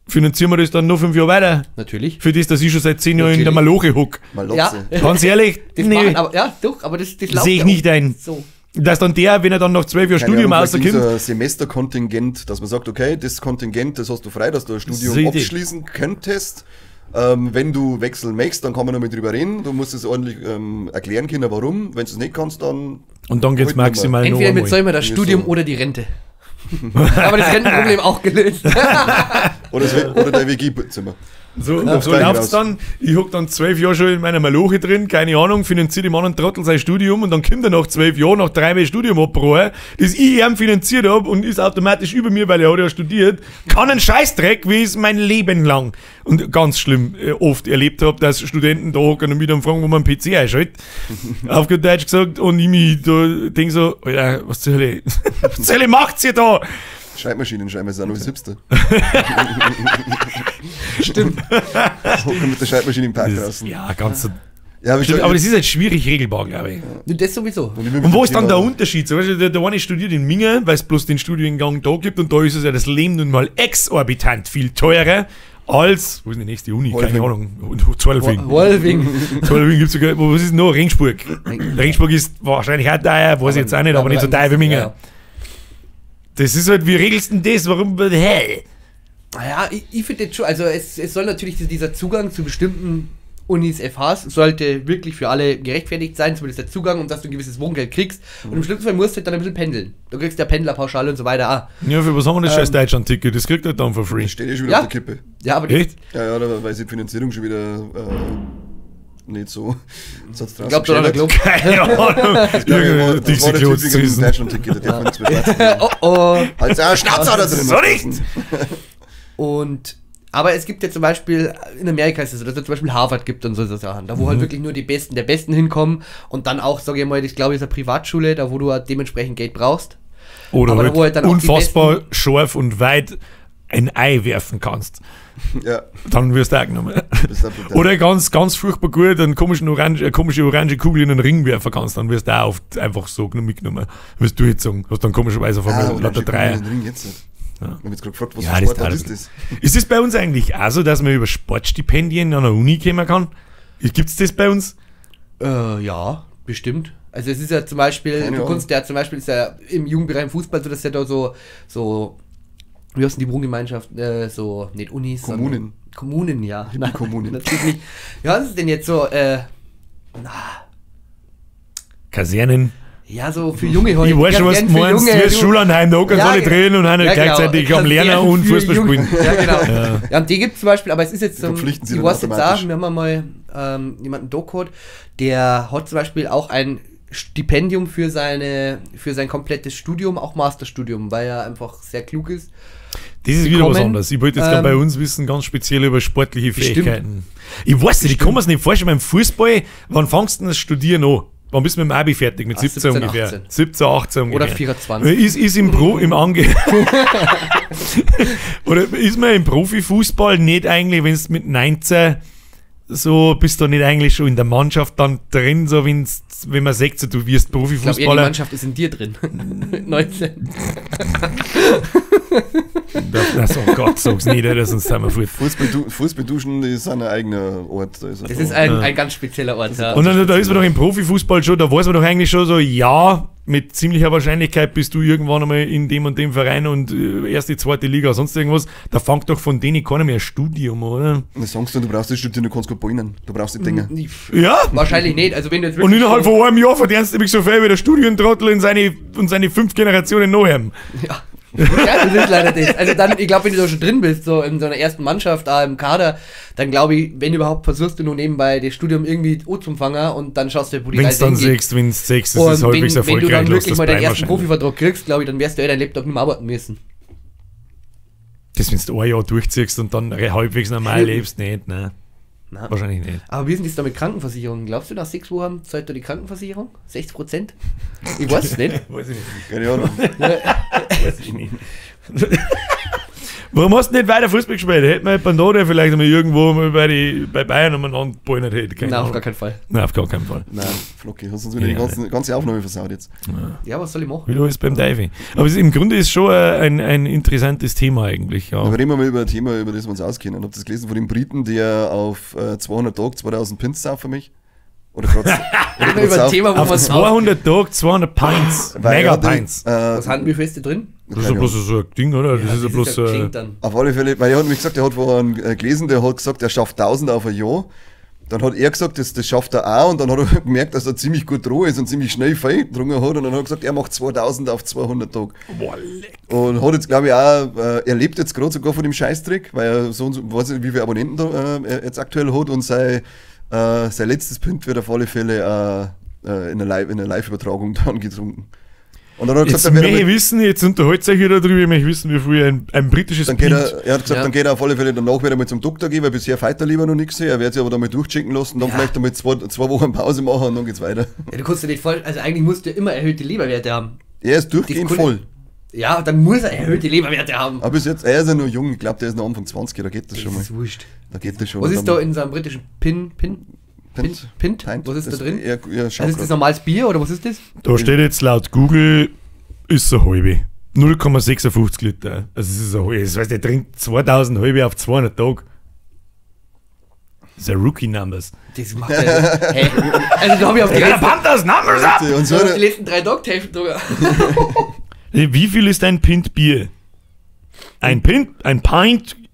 Finanzieren wir das dann noch 5 Jahre weiter? Natürlich. Für das, dass ich schon seit 10 Jahren in der Maloche hock. Malotze. Ja. Ganz ehrlich, das nee. machen, aber, ja, doch, aber das läuft sehe ich nicht ein. So. Dass dann der, wenn er dann nach 12 Jahren Studium rauskommt. So ein Semesterkontingent, dass man sagt, okay, das Kontingent, das hast du frei, dass du ein Studium abschließen könntest. Wenn du wechseln möchtest, dann kann man noch mit drüber reden. Du musst es ordentlich erklären können, warum. Wenn du es nicht kannst, dann. Und dann geht es maximal noch. Entweder mit soll man das Studium oder die Rente. Aber das Rentenproblem auch gelöst. Oder dein WG-Zimmer. So, ja, so läuft's dann. Ich hock dann 12 Jahre schon in meiner Maloche drin, keine Ahnung, finanziert dem anderen Trottel sein Studium und dann kommt er nach 12 Jahren, nach 3 Mal Studium abbrochen, das ich ihm finanziert hab und ist automatisch über mir, weil er hat ja studiert, kann ein Scheißdreck, wie es mein Leben lang. Und ganz schlimm oft erlebt hab, dass Studenten da hocken und mich dann fragen, wo man einen PC einschaltet. Auf gut Deutsch gesagt, und ich mich da denk so, Alter, was zur Hölle, was zur Hölle macht's ihr da? Schreibmaschinen schreiben ist auch noch das Hübste. Stimmt. Hocken mit der Schreibmaschine im Park draußen. Ja, ganz so. Ja, stimmt, aber das ist halt schwierig regelbar, glaube ich. Ja. Das sowieso. Und wo ist dann der Unterschied? So, weißt du, der eine studiert in Minga, weil es bloß den Studiengang da gibt und da ist es ja das Leben nun mal exorbitant viel teurer als, wo ist denn die nächste Uni? Keine Ahnung. Zollfing. Wolfing. Zollfing gibt es sogar, was ist denn noch? Regensburg. Regensburg ist wahrscheinlich auch teuer, weiß ich jetzt auch nicht, aber nicht so teuer wie Minga. Ja. Das ist halt, wie regelst du denn das? Warum? Hä? Naja, ich finde jetzt schon, also es soll natürlich dieser Zugang zu bestimmten Unis, FHs, sollte wirklich für alle gerechtfertigt sein, zumindest der Zugang und dass du ein gewisses Wohngeld kriegst. Und im schlimmsten Fall musst du halt dann ein bisschen pendeln. Du kriegst ja Pendlerpauschale und so weiter auch. Ja, für was haben wir das scheiß Deutschland-Ticket? Das kriegt er dann for free. Das steht eh schon wieder auf der Kippe. Ja, aber echt? Ja, ja, weil die Finanzierung schon wieder nicht so. Ich glaube, da hat er Keine Ahnung. Das war der Typ wegen dem Deutschland-Ticket, der darf nichts mehr. Oh oh. Halt, Schnauze da drin. So nicht! Und Aber es gibt ja zum Beispiel, in Amerika ist es so, dass es zum Beispiel Harvard gibt und so Sachen, da wo halt wirklich nur die Besten der Besten hinkommen und dann auch, sage ich mal, ich glaube, ist eine Privatschule, da wo du halt dementsprechend Geld brauchst. Oder Aber halt da, wo halt dann auch die unfassbar scharf und weit ein Ei werfen kannst. Ja, Dann wirst du auch genommen. das ist auch brutal. Oder ganz, ganz furchtbar gut einen komischen Orange, eine komische orange Kugel in den Ring werfen kannst, dann wirst du auch oft einfach so mitgenommen. Wirst durchgezogen. Hast dann komischerweise auf einmal Ah, lauter Dreier. Den Ring jetzt nicht. Ich hab jetzt gerade gefragt, was Ja, für das Sportart ist ist das? Ist das bei uns eigentlich auch so, dass man über Sportstipendien an der Uni kommen kann? Gibt es das bei uns? Ja, bestimmt. Also es ist ja zum Beispiel, Keine du Ahnung. kannst ja zum Beispiel, ist ja im Jugendbereich im Fußball so, dass ja da so, wie heißen die Wohngemeinschaften, so, nicht Unis, Kommunen. sondern Kommunen, ja. Nein, Kommunen. Natürlich nicht. Ja, was ist denn jetzt so, Kasernen. ja, so für junge heute. Ich weiß schon, was du meinst. Wir du- Schullandheim, da hocken Ja, alle genau. drin und einer Ja, genau. gleichzeitig am Lernen Kasernen und für Fußball Junge. spielen. Ja, genau. Ja. Und die gibt es zum Beispiel, aber es ist jetzt, verpflichten sie ich dann weiß jetzt auch, automatisch. wir haben mal jemanden da gehabt, der hat zum Beispiel auch ein Stipendium für sein komplettes Studium, auch Masterstudium, weil er einfach sehr klug ist. Das ist wieder was bekommen. anderes. Ich wollte jetzt gerne bei uns wissen, ganz speziell über sportliche Bestimmt. Fähigkeiten. Ich weiß nicht, ich kann mir's nicht vorstellen, beim Fußball, wann fangst du denn das Studieren an? Wann bist du mit dem Abi fertig? Mit Ah, 17, 17, ungefähr. 18. 17, 18 ungefähr. Oder 24. Ist im Pro, im Ange... Oder ist man im Profifußball nicht eigentlich, wenn es mit 19 so, bist du nicht eigentlich schon in der Mannschaft dann drin, so wenn's, wenn man sagt, so, du wirst Ich glaube, eher die Profifußballer. Mannschaft ist in dir drin. 19. Das, oh Gott, sag's nicht, oder? Sonst sind wir voll. Fußballduschen ist ein eigener Ort. Da ist Das ist ein ganz spezieller Ort. Ja. Und dann, da ist man doch im Profifußball schon, da weiß man doch eigentlich schon so, ja, mit ziemlicher Wahrscheinlichkeit bist du irgendwann einmal in dem und dem Verein und erste, zweite Liga, sonst irgendwas. Da fängt doch von denen keiner mehr ein Studium, oder? Das sagst du, du brauchst das Studium, du kannst gut ballen. Du brauchst die Dinger. Ja. Wahrscheinlich nicht. Also wenn du jetzt Und wirklich innerhalb von einem Jahr verdienst du nämlich so viel wie der Studientrottel in seine, und seine 5 Generationen noch haben. Ja. Ja, das ist leider das. Also dann, ich glaube, wenn du da schon drin bist, so in so einer ersten Mannschaft, da im Kader, dann glaube ich, wenn überhaupt, versuchst du nur nebenbei das Studium irgendwie anzufangen und dann schaust du, wo die Wenn's Reise dann hingeht. siehst, wenn's siehst, das Und ist halbwegs wenn du erfolgreich, dann lass wirklich das mal deinen bleiben ersten wahrscheinlich. Profivertrag kriegst, glaube ich, dann wirst du dein Laptop nicht mehr arbeiten müssen. Das, wenn du ein Jahr durchziehst und dann halbwegs normal lebst, nicht, ne? Na. Wahrscheinlich nicht. Aber wie ist denn das da mit Krankenversicherungen? Glaubst du, nach 6 Wochen zahlt da die Krankenversicherung? 60%? Ich weiß es nicht. Weiß ich nicht. Keine Ahnung. Weiß ich nicht. Warum hast du nicht weiter Fußball gespielt? Hätten wir jemanden da, der vielleicht einmal irgendwo mal bei Bayern umeinander geballt hätte. Keine Nein, auf Ahnung. gar keinen Fall. Nein, auf gar keinen Fall. Nein. Flocki, hast uns wieder die Ja. ganze Aufnahme versaut jetzt. Ja, was soll ich machen? Wie alles beim Diving. Aber es, im Grunde ist schon ein interessantes Thema eigentlich. Ja. Aber reden wir mal über ein Thema, über das wir uns auskennen. Habt ihr das gelesen von dem Briten, der auf 200 Tage 2000 Pins saufen für mich? Oder gerade Reden wir über ein Thema, wo Auf man 200 Tage 200 Pints. Mega Pints. Was haben wir feste drin? Das ist ja bloß so ein Ding, oder? Das ist ja bloß ja so. geschenkt dann. Auf alle Fälle, weil er hat nämlich gesagt, er hat vorhin gelesen, der hat gesagt, er schafft 1000 auf ein Jahr. Dann hat er gesagt, das schafft er auch und dann hat er gemerkt, dass er ziemlich gut dran ist und ziemlich schnell viel getrunken hat und dann hat er gesagt, er macht 2000 auf 200 Tage. Boah, leck. Und hat jetzt, glaube ich, auch, er lebt jetzt gerade sogar von dem Scheißtrick, weil er so und so, weiß nicht, wie viele Abonnenten da, er jetzt aktuell hat und sein letztes Pint wird auf alle Fälle in einer Live-Übertragung dann getrunken. Und dann hat er Jetzt gesagt, dann wird er möchte ich mit, wissen, jetzt unterhält sich wieder darüber, ich möchte wissen, wie viel ein britisches dann geht Pint. er hat gesagt, Ja. dann geht er auf alle Fälle danach wieder mal zum Doktor gehen, weil bisher feit er lieber noch nichts. Er wird sich aber dann mal durchchecken lassen, dann Ja. vielleicht einmal zwei Wochen Pause machen und dann geht's weiter. Ja, du kannst ja nicht voll, also eigentlich musst du ja immer erhöhte Leberwerte haben. Er ist durchgehend Das voll. Ja, dann muss er erhöhte Leberwerte haben. Aber bis jetzt, er ist ja noch jung, ich glaube, der ist noch Anfang 20, da geht das schon mal. ist wurscht. Da geht das schon. Was Und ist dann- da in seinem britischen Pin, Pin, Pint? Pint? Pint? Was ist da Das- drin? Er schaut Also ist das grad. normales Bier oder was ist das? Da steht jetzt laut Google, ist so halbe. 0,56 Liter. Also es ist so halbe. Das heißt, der trinkt 2000 halbe auf 200 Tage. Das ist ja Rookie Numbers. Das macht er. Hä? Also da habe ich auf die letzten, Panthers Numbers up! Und so auf die eine, letzten 3 Tage drüber. Wie viel ist ein Pint Bier? Ein Pint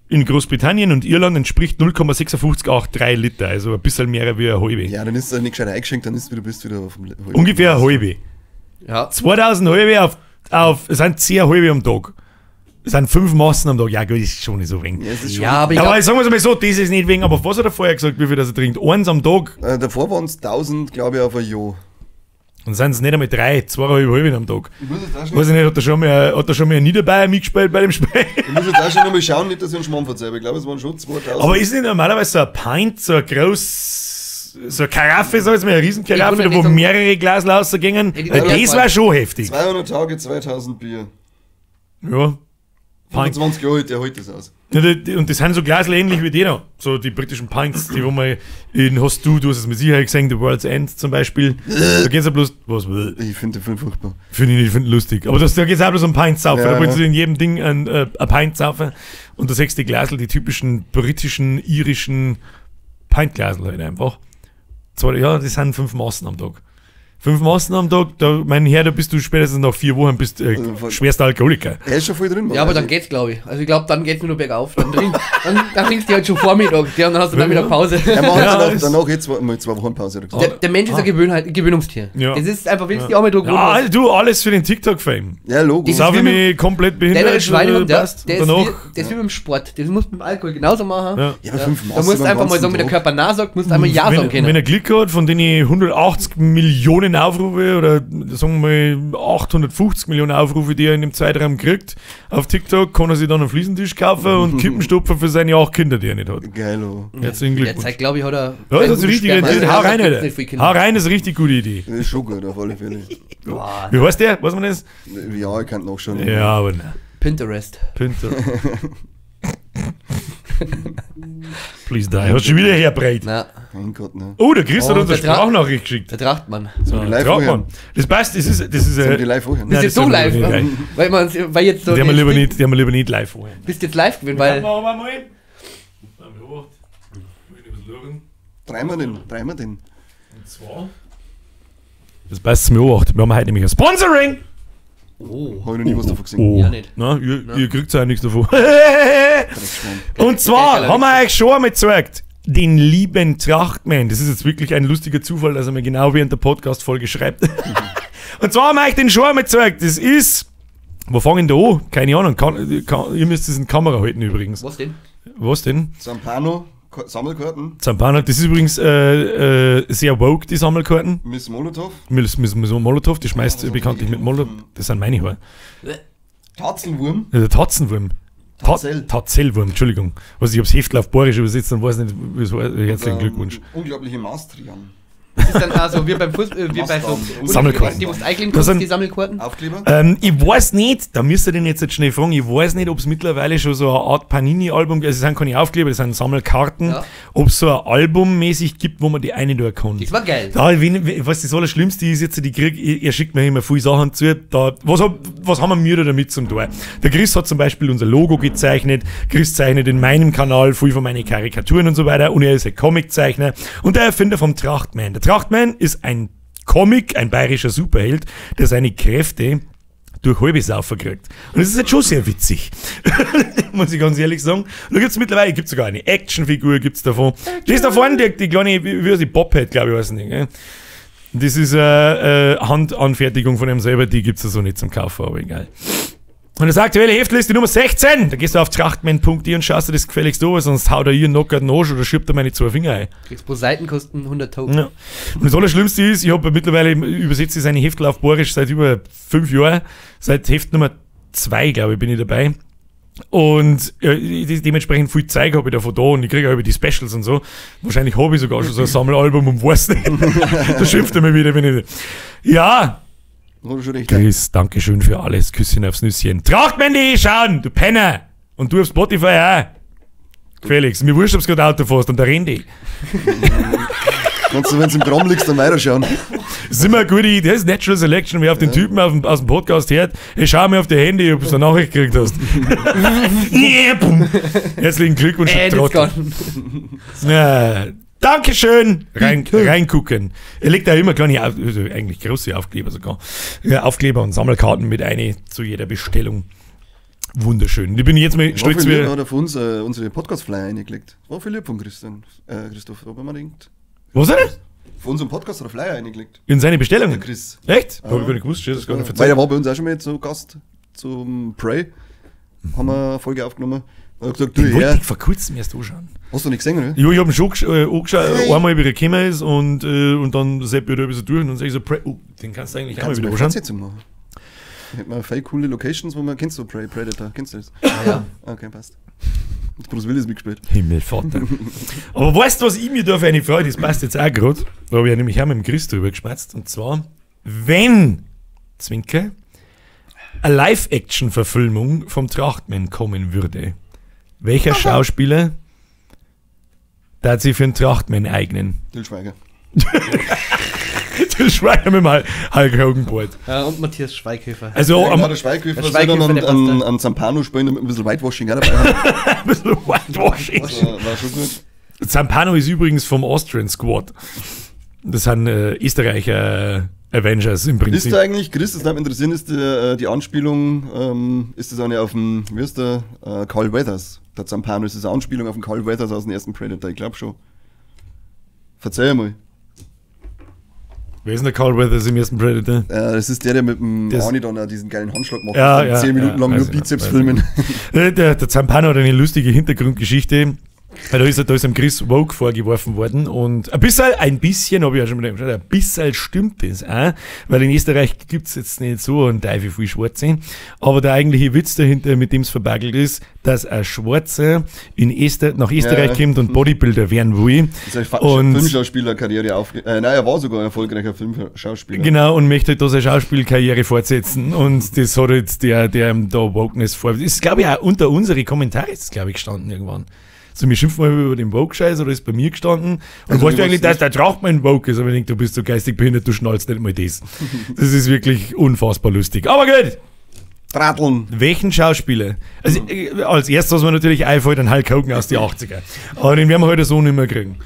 in Großbritannien und Irland entspricht 0,5683 Liter, also ein bisschen mehr wie eine halbe. ja, dann ist er nicht gescheit eingeschenkt, dann ist wieder, bist du wieder auf dem halben. Ungefähr eine halbe. Ja. 2000 halbe auf, es sind 10 halbe am Tag. Es sind 5 Massen am Tag. Ja, gut, ist schon nicht so wenig. Ja, es ist schon, Ja, aber ich Aber glaub, sagen wir es mal so, das ist nicht wegen, aber was hat er vorher gesagt, wie viel das er trinkt? Eins am Tag. davor waren es 1000, glaube ich, auf ein Jahr. Und sind es nicht einmal 3, 2,5 am Tag. Ich muss jetzt auch schon, Weiß ich nicht, hat da schon mal ein Niederbayer mitgespielt bei dem Spiel? ich muss jetzt auch schon nochmal schauen, nicht, dass ich einen Schmarrn verzeihe. Ich glaube, es waren schon 2000. Aber ist nicht normalerweise so ein Pint, so ein groß, so eine Karaffe, so jetzt mal eine Riesenkaraffe, Ich wo wundere mehrere Glas rausgingen? Ja, die Weil das war schon heftig. 200 Tage, 2000 Bier. Ja. Pint. 25 Jahre alt, der hält das aus. Ja, und das sind so Glasl ähnlich wie die da. So die britischen Pints, die wo man in hast du hast es mit Sicherheit gesehen, The World's End zum Beispiel. Da geht's ja bloß, was, Ich finde den Film furchtbar. Finde ich nicht, finde ich lustig. Aber da geht's auch bloß um Pint saufen. Ja, da wollen ja. sie in jedem Ding ein Pint saufen. Und da siehst du die Glasl, die typischen britischen, irischen Pint-Glasl halt einfach. Ja, das sind 5 Massen am Tag. 5 Massen am Tag, da, mein Herr, da bist du spätestens nach 4 Wochen bist, schwerster Alkoholiker. Er ist schon voll drin, Mann. Ja, aber dann geht's, glaube ich. Also ich glaube, dann geht's nur noch bergauf. Dann trinkst du halt schon Vormittag, ja, und dann hast du Nachmittag Pause. Er macht Ja, danach jetzt mal 2 Wochen Pause. Oder gesagt. Der Mensch ist ein Gewöhnungstier. Ja. Das ist einfach, wenn du die auch mal drauf Ja, also du, alles für den TikTok-Fame. Ja, Logo. Sau ich mich komplett behindert. Der Schweinehund, ja, passt. der ist, Danach, wie, der ist wie beim Sport. Das musst du mit dem Alkohol genauso machen. Ja. Ja, aber 5 Massen Da musst du am einfach mal ganzen sagen, wenn der Tag. Körper Na sagt, musst du einmal Ja sagen können. Wenn er Glück hat, von denen 180 Millionen Aufrufe oder sagen wir mal 850 Millionen Aufrufe, die er in dem Zeitraum kriegt, auf TikTok, kann er sich dann einen Fliesentisch kaufen und Kippenstopfer für seine 8 Kinder, die er nicht hat. Geil, oh. Herzlichen Der Glückwunsch. Zeit, glaube ich, hat er. Ja, das ist richtig. Sperma. Hau rein, Gibt's Alter. nicht viele Kinder. Hau rein, ist eine richtig gute Idee. Das ist schon gut, auf alle Fälle. Boah, Wie heißt der? Weiß man das? Ja, ich kann nachschauen. Ja, aber nein. Pinterest. Pinter. Please die. Hast schon wieder herbreit. Na, Mein Gott, ne. Oh, der Chris Oh, hat uns eine der Tra- Sprachnachricht geschickt. da tracht man. So, die live Trautmann. anhören? Das passt, das ist. Das ist Sollen wir die live anhören? Bist Nein, jetzt das so sollen wir live, lieber ne? nicht. Weil jetzt so. Die haben wir lieber nicht, die haben wir lieber nicht live anhören. Bist jetzt live gewesen, weil. Machen wir mal. Dreimal den. Und zwar. Das passt zum Beobachten. Wir haben heute nämlich ein Sponsoring. Oh. Habe ich noch nie was davon gesehen. Oh. Ja, nicht. Na, ihr kriegt ja auch nichts davon. Dreckschwein. Und zwar Geiler haben wir euch schon einmal gezeigt, den lieben Trachtmann. Das ist jetzt wirklich ein lustiger Zufall, dass er mir genau während der Podcast-Folge schreibt. Und zwar haben wir euch den schon einmal gezeigt. Das ist. Wo fangen da an? Keine Ahnung. Ihr müsst es in die Kamera halten übrigens. Was denn? Was denn? Zampano, Sammelkarten, Zampano, das ist übrigens sehr woke, die Sammelkarten. Miss Molotov, Mit Molotow, die schmeißt Ja, das bekanntlich mit Molotow. Das sind meine Haare. Tatzelwurm, Der Tatzenwurm. Tatzell. Tatzellwurm, Entschuldigung. Also ich hab's Heftel auf Bayerisch übersetzt und weiß nicht, wie es heißt. Herzlichen Glückwunsch. Unglaubliche Mastrian. Das ist dann also wie beim Fußball, wie bei so Sammelkarten. Die musst einkleben Das kannst, sind- die Sammelkarten. Aufkleber? Ich weiß nicht, da müsst ihr den jetzt schnell fragen, ich weiß nicht, ob es mittlerweile schon so eine Art Panini-Album, also es sind keine Aufkleber, das sind Sammelkarten, Ja. ob es so ein Album mäßig gibt, wo man die eine da kann. Das war geil. Da, was das Allerschlimmste ist jetzt, die krieg, er schickt mir immer viele Sachen zu. Da, was haben wir da damit zum tun? Der Chris hat zum Beispiel unser Logo gezeichnet. Chris zeichnet in meinem Kanal viel von meinen Karikaturen und so weiter. Und er ist ein Comiczeichner und der Erfinder vom Trachtman. Der Trachtman ist ein Comic, ein bayerischer Superheld, der seine Kräfte durch halbe Saufer kriegt. Und das ist jetzt schon sehr witzig. Muss ich ganz ehrlich sagen. Und da gibt's mittlerweile, gibt's sogar eine Actionfigur, gibt's davon. Die ist da vorne, die kleine, wie heißt die, Bobhead, glaube ich, weiß nicht, gell? Das ist eine Handanfertigung von ihm selber, die gibt's ja so nicht zum Kaufen, aber egal. Und das aktuelle Heftel ist die Nummer 16. Da gehst du auf trachtman.de und schaust dir das gefälligst an, sonst haut er ihr Knocker den Arsch oder schiebt er meine 2 Finger ein. Kriegst pro Seiten kosten 100 Token. Ja. Und das Allerschlimmste ist, ich habe mittlerweile übersetze seine Heftel auf Bayerisch seit über 5 Jahren. Seit Heft Nummer 2, glaube ich, bin ich dabei. Und dementsprechend viel Zeug habe ich davon da und ich kriege auch über die Specials und so. Wahrscheinlich habe ich sogar schon so ein Sammelalbum und weiß nicht. Da schimpft er mir wieder, wenn ich. Ja! Hat er schon recht. Chris, Dankeschön für alles. Küsschen aufs Nüsschen. Trachtman.de schauen, du Penner! Und du auf Spotify auch. Felix, mir wurscht, ob du gerade Auto fährst und der Randy. Kannst du, wenn du im Kram liegst, dann weiterschauen. Das ist immer eine gute Idee. Das ist Natural Selection. Wer auf den Typen aus dem Podcast hört, ich schau mir auf die Handy, ob du eine Nachricht gekriegt hast. Yeah, boom. Herzlichen Glückwunsch, And du it's Trottel. gone. Ja, Dankeschön. Reingucken. Er legt da immer kleine, also eigentlich große Aufkleber sogar. Ja, Aufkleber und Sammelkarten mit eine zu jeder Bestellung. Wunderschön. Ich bin jetzt mal stolz, War wie. hat er von uns unsere Podcast-Flyer eingelegt. War viel lieb von Christian, Christoph, ob man denkt. Was hat er? Von unserem Podcast hat er Flyer eingelegt. In seine Bestellung? Der Chris. Echt? Hab ich gar nicht gewusst, das gar nicht Weil verzeiht. er war bei uns auch schon mal zu Gast zum Prey. Haben wir eine Folge aufgenommen. Er hat gesagt, du, Den wollte ja. ich vor kurzem erst anschauen. Hast du nicht gesehen, oder? Ja, ich hab ihn schon angeschaut, einmal, wie er gekommen ist und dann sepp ich da ein bisschen durch und dann sag ich so, den kannst du eigentlich auch mal Kannst du wieder mal anschauen. Fortsetzung machen. Hätten wir voll coole Locations, wo man, kennst du Predator, kennst du das? Ja. Okay, passt. Und Bruce Willis mitgespielt. Himmelvater. Aber weißt du, was ich mir da für eine Freude, das passt jetzt auch gerade, da habe ich ja nämlich auch mit dem Chris drüber geschmatzt, und zwar, wenn, Zwinker, eine Live-Action-Verfilmung vom Trachtmann kommen würde, welcher Schauspieler darf sich für einen Trachtmann eignen? Til Schweiger. Til Schweiger mit dem Hulk Hogan Bart. Ja, und Matthias Schweighöfer. Also Ja, am genau, der Schweighöfer Der soll dann Schweighöfer, der passt an Zampano spielen, damit ein bisschen Whitewashing auch dabei haben. ein bisschen Whitewashing. Das war schon gut. Zampano ist übrigens vom Austrian Squad. Das sind Österreicher Avengers im Prinzip. Ist da eigentlich, Chris, das würde mich interessieren, ist die Anspielung, ist das eine auf dem, wie ist der, Carl Weathers? Der Zampano, ist das eine Anspielung auf den Carl Weathers aus dem ersten Predator? Ich glaube schon. Verzeih mal. Wer ist denn der Carl Weathers im ersten Predator? Das ist der mit dem Das- Arnie dann auch diesen geilen Handschlag macht. Ja, und ja, 10 Minuten ja, lang weiß nur ich, Bizeps weiß filmen. Der Zampano hat eine lustige Hintergrundgeschichte. Weil da ist ihm Chris Woke vorgeworfen worden und ein bisschen, habe ich ja schon mal geschaut, ein bisschen stimmt das auch, weil in Österreich gibt's jetzt nicht so einen Teufel viel Schwarze, aber der eigentliche Witz dahinter, mit dem es verbaggelt ist, dass ein Schwarzer in nach Österreich Ja. kommt und Bodybuilder werden will. Das ist eine Und- Filmschauspielerkarriere nein, er war sogar ein erfolgreicher Filmschauspieler. Genau, und möchte halt da seine Schauspielkarriere fortsetzen. Und das hat halt der ihm da Wokeness vor. Das ist, glaube ich, auch unter unsere Kommentare ist, glaube ich, gestanden irgendwann. So, wir schimpfen mal über den Woke-Scheiß oder ist bei mir gestanden. Und Also, weißt du ich eigentlich, weiß dass der Trachtmann Woke ist? Aber ich denke, du bist so geistig behindert, du schnallst nicht mal das. Das ist wirklich unfassbar lustig. Aber gut, Trateln. welchen Schauspieler? Also, als erstes, was mir natürlich einfällt, ein Hulk Hogan aus die 80er. Aber den werden wir heute so nicht mehr kriegen.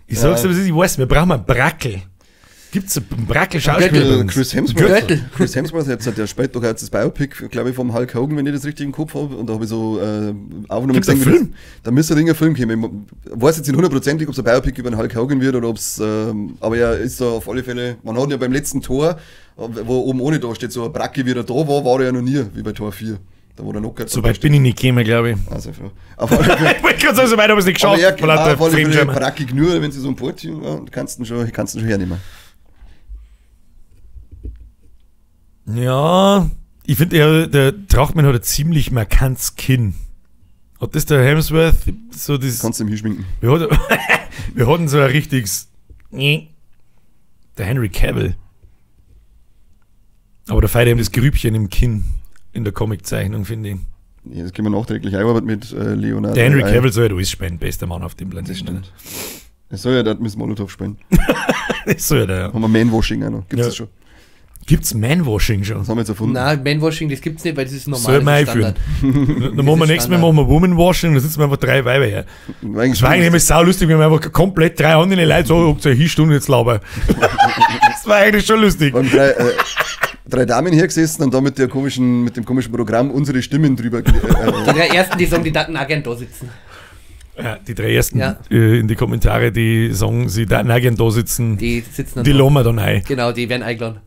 Ich sag's dir, was ist, ich weiß, wir brauchen einen Brackel. Gibt's einen Brackel-Schauspieler? bei uns? Chris Hemsworth. Göttel. Chris Hemsworth, jetzt, der spielt doch jetzt das Biopic, glaube ich, vom Hulk Hogan, wenn ich das richtig im Kopf habe. Und da habe ich so Aufnahmen Gibt's einen wie das- Film? Da müsste ein Film kommen. Ich weiß jetzt nicht hundertprozentig, ob es ein Biopic über den Hulk Hogan wird oder ob es. Aber er ist da auf alle Fälle. Man hat ihn ja beim letzten Tor, wo oben ohne da steht, so ein Bracke, wie er da war, war er ja noch nie, wie bei Tor 4. Da wo der Knocker. So weit bin ich nicht gekommen, glaube ich. Also, auf alle Fälle. Ich wollte gerade sagen, so weit habe ich es nicht Aber geschafft. er weil war auf alle Fälle Fremdschirm. brackig nur, wenn sie so ein Port, ja, kannst du ihn schon hernehmen. Ja, ich finde, der Trachtmann hat ein ziemlich markantes Kinn. Hat das der Hemsworth so das. Kannst du ihm hinschminken. Wir hatten so ein richtiges. Der Henry Cavill. Aber da feiert ihm das Grübchen im Kinn in der Comiczeichnung, finde ich. Ja, das können wir nachträglich einarbeiten mit Leonardo. Der Henry Cavill soll ja alles spielen, bester Mann auf dem Planeten. Das stimmt. Er soll ja dort Miss Molotov spielen. Das soll ja der, ja. Haben wir Manwashing auch noch. Gibt's Ja. das schon? Gibt's Manwashing schon? Das haben wir jetzt erfunden. Nein, Manwashing, das gibt's nicht, weil das ist normal. Soll man das ist einführen. Standard. Dann machen wir ist nächstes Mal Standard. machen wir Womanwashing, da sitzen wir einfach drei Weiber her. Eigentlich Das war eigentlich immer saulustig, wenn wir einfach komplett drei andere Leute so, hockt euch hin, und jetzt lauber. Das war eigentlich schon lustig. Waren drei Damen hier gesessen und da mit, der komischen, mit dem komischen Programm unsere Stimmen drüber. Die drei ersten, die sagen, die Daten auch gern da sitzen. Ja, die drei ersten Ja. in die Kommentare, die sagen, sie da auch gern da sitzen, die, Die sitzen dann die da. lassen wir dann ein. Genau, die werden eingeladen.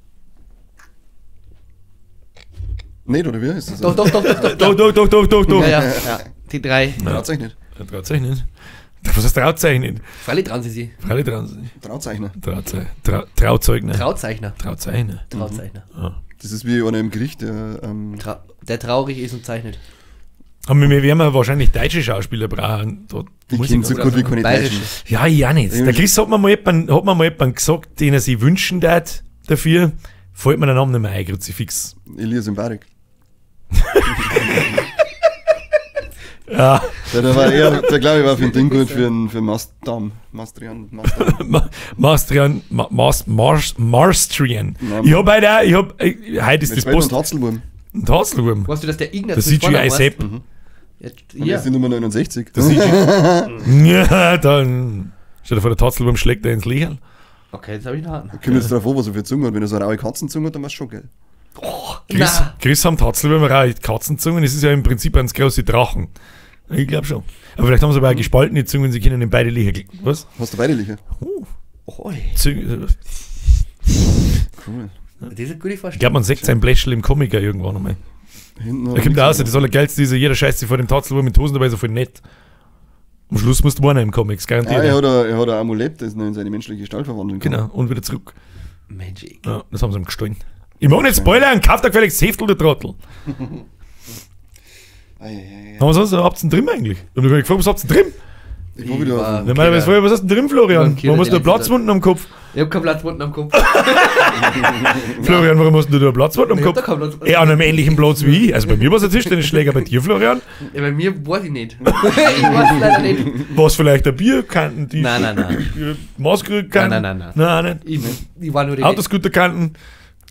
Nicht, oder wie ist das? Doch, doch, doch, doch, doch. Doch, doch, doch, doch, doch, doch. Ja, ja, ja. Die drei. Trauzeichnet. Trauzeichnen. Was heißt Trauzeichnen? Freilich trauen sie sich. Freilich trauen sie sich. Trauzeichner. Trauzeugner. Trauzeichner. Trauzeichner. Trauzeichner. Das ist wie einer im Gericht, der, Der traurig ist und zeichnet. Aber wir werden ja wahrscheinlich deutsche Schauspieler brauchen. Da ich muss kenne ich so ganz gut wie keine Bayerische. Deutschen. Ja, ich auch nicht. Der Chris hat mir mal jemanden, gesagt, den er sich wünschen darf dafür. Fällt mir der Name nicht mehr ein, Kruzifix. Elias Mbarek. Ja, Der war eher, der glaube ich war für ein Ding gut, für einen für Mastdam. Mastrian, Mastdam. Mastrian, Marstrian. Nein. Ich hab heute auch, ich hab, heute ist Mit das Spät und Post. Hatzelwurm. Ein Tatzelwurm. Weißt du, dass der Ignaz Der mit Vornamen CGI heißt? Sepp. Ja, Und ja. ist die Nummer 69. Der CGI. Ja, dann. Stell dir vor, der Tatzelwurm schlägt er ins Lächeln. Okay, jetzt habe ich noch einen. Kommt jetzt drauf an, was er für Zunge hat. Wenn er so eine raue Katzenzunge hat, dann war's schon geil. Chris, Na. Chris haben Tatzelwürmer auch Katzenzungen. Das ist ja im Prinzip ganz große Drachen. Ich glaube schon. Aber vielleicht haben sie aber auch gespaltene Zungen, sie können in beide Löcher. Was? Hast du beide Löcher? Oh. Oi, Zünge. Cool. das ist eine gute Ich Vorstellung. glaube, man sieht sein Bläschel im Comic auch irgendwann einmal. Hinten Da kommt da raus, das Allergeilste ist ja, jeder scheißt sich vor dem Tatzel mit Hosen dabei, so voll nett. Am Schluss musst du warnen im Comics, garantiert. Ja, er hat ein Amulett, das ihn in seine menschliche Gestalt verwandeln kann. Genau, und wieder zurück. Magic. Ja, das haben sie ihm gestohlen. Ich mag nicht spoilern, kauft da gefälligst das Heftel, der Trottel. Ei, ei, Haben wir sonst noch, habt ihr denn drin eigentlich? Ich hab mich gefragt, was habt ihr denn drin? ei. Ich war wieder auf dem- Normalerweise, was hast du denn drin, Florian? Okay, Warum hast du der einen Platzwunden am Kopf? Ich hab keinen Platzwunden am Kopf. Florian, warum hast du da einen Platzwunden am Ich hab Kopf? da keinen Platzwunden. Ja, an einem ähnlichen Platz wie ich. Also bei mir war es ein Tischtennisschläger, bei dir, Florian? Ja, bei mir weiß ich nicht. Ich weiß leider nicht. War es vielleicht ein Bierkanten? Nein, nein, nein. Maßkrügkanten? Nein, nein, nein, Nein, nicht. Ich war nur die. Autoscooterkanten?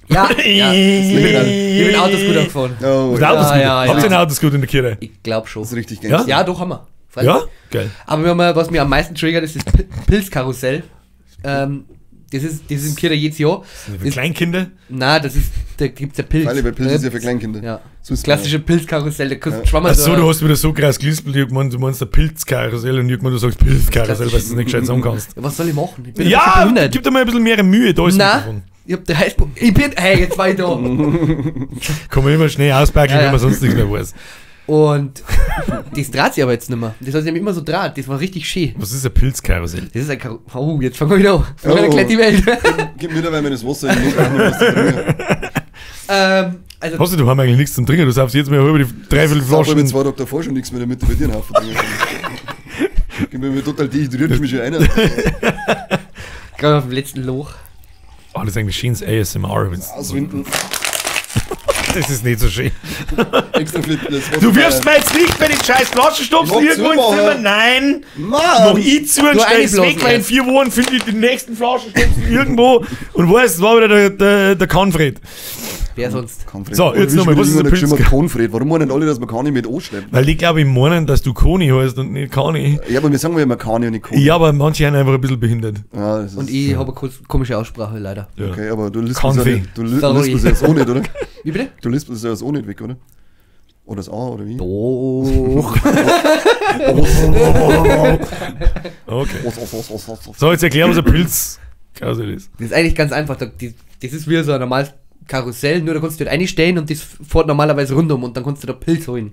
Ja, ja. Ich bin Autoscooter gefahren. Oh, Mit ja. Autoscooter. Ja, ja, Habt ihr ja. einen Autoscooter in der Kirche? Ich glaube schon. Das ist richtig Ja? gangster. Ja, doch, haben wir. Freilich. Ja? Geil. Aber wir haben, was mir am meisten triggert, ist das Pilzkarussell. Das ist im Kirche jedes Jahr. Für Kleinkinder? Nein, das ist, da gibt's ja Pilz. Freilich, weil Pilz ist ja für Kleinkinder. Ja. So ist Klassische Pilzkarussell, da kriegst du Schwammerl Ach so, du hast wieder so krass gelispelt, ich hab gemeint, du meinst ein Pilzkarussell und ich hab gemeint, du sagst Pilzkarussell, weil du es nicht gescheit sagen kannst. Was soll ich machen? Ich bin Ja, ein bisschen gib dir mal ein bisschen mehr Mühe, da ist Nein, Mikrofon. ich hab drei Ich bin, hey, jetzt war ich da. Kann man immer schnell auspacken, Ja, wenn ja. man sonst nichts mehr weiß. Und das dreht sich aber jetzt nicht mehr. Das hat sich nämlich immer so draht. Das war richtig schön. Was ist ein Pilzkarussell? Das ist ein Karussell. Oh, jetzt fangen wir wieder an. Florian Oh. erklärt die Welt. Gib mir dabei das Wasser in den Mund, auch noch was zu trinken. Also, Hast du, du haben eigentlich nichts zum Trinken, du saufst jetzt mal über die dreiviertel Ich habe Flaschen. 2 Tage davor schon nichts mehr, damit ich bei dir einen Haufen trinken kann. Gib mir total dehydriert mich schon einer. gerade auf dem letzten Loch. Oh, das ist eigentlich schönes ASMR. wenn's- Auswinden. Das ist nicht so schön. Extra für das Wasser. Du wirfst mir jetzt nicht bei den scheiß Flaschenstopfen Mach irgendwo ins zu, Zimmer. Mann. Nein! Mach Mann! ich zu und Nur stell es einblasen weg, weil in erst. 4 Wochen finde ich den nächsten Flaschenstopfen irgendwo und weiß, es war wieder der Kanfred. Wer sonst? Konfred. So, jetzt nochmal, was ist ein ein Pilz? Konfred? Warum meinen alle, dass man Kani mit O schreibt? Weil die, glaube ich, meinen, dass du Koni heißt und nicht Kani. Ja, aber wir sagen ja immer Kani und nicht Koni. Ja, aber manche sind einfach ein bisschen behindert. Ja, das ist Und ich habe eine komische Aussprache, leider. Ja. Okay, aber du lispelst ja Konfi. nicht, du Sorry. lispelst ja das O nicht, oder? Wie bitte? Du lispelst ja das O nicht weg, oder? Oder das A, oder wie? Doch. Okay. Os, os, os, os, os, os. So, jetzt erklär, was ein Pilzkarussell ist. Das ist eigentlich ganz einfach. Das ist wie so ein normales Karussell, nur da kannst du halt einstellen und das fährt normalerweise rundum und dann kannst du da Pilz holen.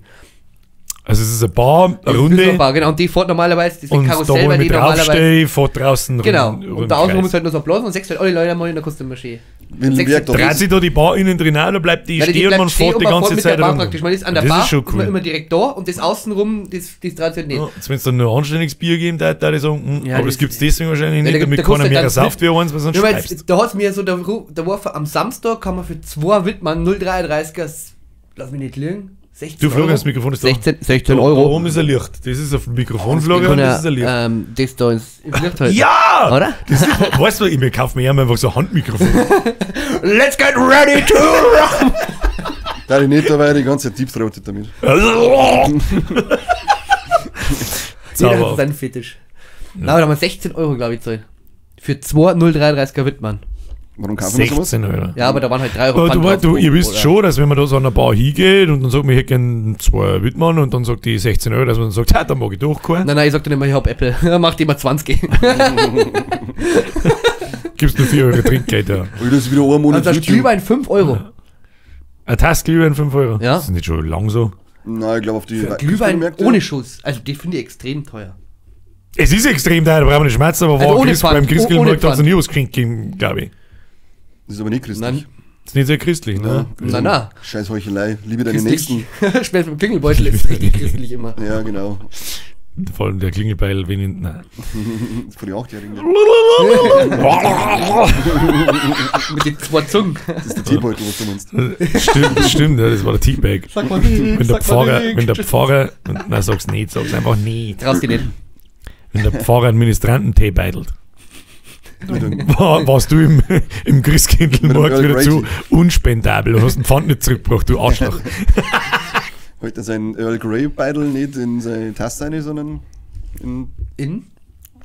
Also es ist eine Bar, eine Das ist Runde so Bar, genau, und die fährt normalerweise, das ist ein und da Karussell, wo ich weil mich die normalerweise. draufstehe, fährt draußen Genau. rund, Und da außenrum ist halt nur so ein Blasen und sechst halt alle Leute einmal und dann kannst du immer schön. Wenn Sechs- Berg da Dreht ist. sich da die Bar innen drin auch, oder bleibt die Weil die stehen und bleibt man stehen fährt und die man ganze fährt mit Zeit der Bar rum. praktisch. Man ist an der Das Bar, ist schon ist man cool. immer direkt da und das außenrum, das dreht sich halt nicht. Ja, jetzt wenn es dann nur anständiges Bier geben, da würde ich sagen, Ja, aber das- das gibt es deswegen wahrscheinlich Ja, nicht, da- damit da keiner kostet mehr dann- sauft wie eins, weil sonst Ja, weil schreibst. jetzt, da hat's mir so, da war am Samstag kann man für 2 Wittmann 0,33er, lass mich nicht lügen, 16 Du, Florian, Euro. das Mikrofon ist da. 16 Da Euro. oben ist ein Licht. Das ist auf dem Mikrofon, Ich Florian, kann das ist ein Licht. ja, das da ins Licht halten. Ja! Oder? Das ist, weißt du, ich mir kaufe mir einfach so ein Handmikrofon. Let's get ready to rock! Da ich nicht dabei, die ganze Zeit deepthroated damit. Jeder Zauber. hat seinen Fetisch. Na, aber da haben wir 16 Euro, glaube ich, gezahlt. Für 2 0,33er Wittmann. Warum kaufen wir sowas? 16 Euro. Ja, aber da waren halt 3 Euro Aber du, Pfand weißt, drauf du, ihr wisst oder- schon, dass wenn man da so an einer Bar hingeht und dann sagt man, ich hätte gern 2 Wittmann und dann sagt die 16 Euro, dass man dann sagt, ha, dann mag ich doch keinen. Nein, nein, ich sag dann immer, ich hab Apple. Macht immer 20. Gibst nur 4 Euro Trinkgeld, ja. Oh, das ist wieder ein Monat Und das YouTube. Glühwein 5 Euro. Ein Tasse Glühwein 5 Euro. Ja. Das ist nicht schon lang so. Nein, ich glaube auf die Für Glühwein Märkte. ohne Schuss. Also die finde ich extrem teuer. Es ist extrem teuer, da brauchen wir nicht schmerzen, aber Also war ohne Christ, Pfand, beim Christkindlmarkt ohne hat es noch Pfand. nie was geschenkt gegeben, glaube ich. Das ist aber nicht christlich. Nein. Das ist nicht sehr christlich, ne? Na, na. Scheiß Heuchelei. Liebe deine Christlich. Nächsten. Schmerz mit dem Klingelbeutel ist richtig christlich immer. Ja, genau. Vor allem der Klingelbeil, wenn ich, nein. Das ist von den Achtjährigen. Mit den zwei Zungen. Das ist der Teebeutel, was du meinst. Stimmt, stimmt, ja, das war der Teabag. Sag mal nicht, Wenn der Pfarrer, wenn der Pfarrer, nein, sag's nicht, sag's einfach nicht. Traust dich nicht. Wenn der Pfarrer einen Ministrantentee beidelt, Mit einem- warst du im Christkindlmarkt Mit dem wieder Earl zu Grey unspendabel und hast den Pfand nicht zurückgebracht, du Arschloch. Holt er seinen Earl Grey Beidel nicht in seine Tasse rein, sondern in In?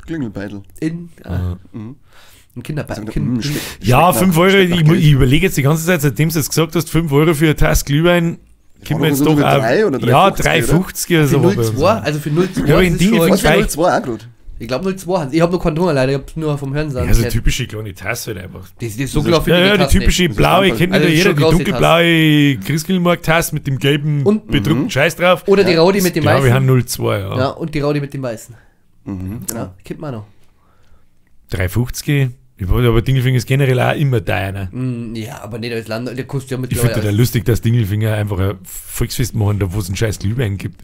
Klingelbeidel. In? Ah. Ein Kinderbein. Sagt er, Kind, schmeckt- Ja, schmeckt 5 nach- Euro, schmeckt nach ich, Geld. ich überlege jetzt die ganze Zeit, seitdem du es gesagt hast, 5 Euro für eine Tasse Glühwein, kommt mir doch jetzt so doch mit auch. drei oder ja, 3,50, 3,50 oder Für so. war bei uns. 0,2? Also für 0,2 Ja, aber ist in es Dinge schon Was für Gleich. 0,2 auch gerade. Ich glaube 02 haben. Ich habe noch keinen Hunger leider, ich habe nur vom Hören sagen. Ja, so typische kleine Tasse halt einfach. Das ist so klar Ja, ja, die typische blaue, kennt Also nicht das ist jeder, schon die große dunkelblaue Christkindlmarkt-Tasse mit dem gelben Und- bedruckten Scheiß drauf. Oder die Raudi mit dem Ja, wir Weißen. haben 02, ja. Ja, und die Raudi mit dem Weißen. Mhm, genau. Ja, kennt man noch. 3,50. Ich wollte, aber Dingelfinger ist generell auch immer teuer. Ne? Ja, aber nicht als Land, der kostet ja Ich mittlerweile. finde total lustig, dass Dingelfinger einfach ein Volksfest machen, da wo es einen scheiß Glühwein gibt.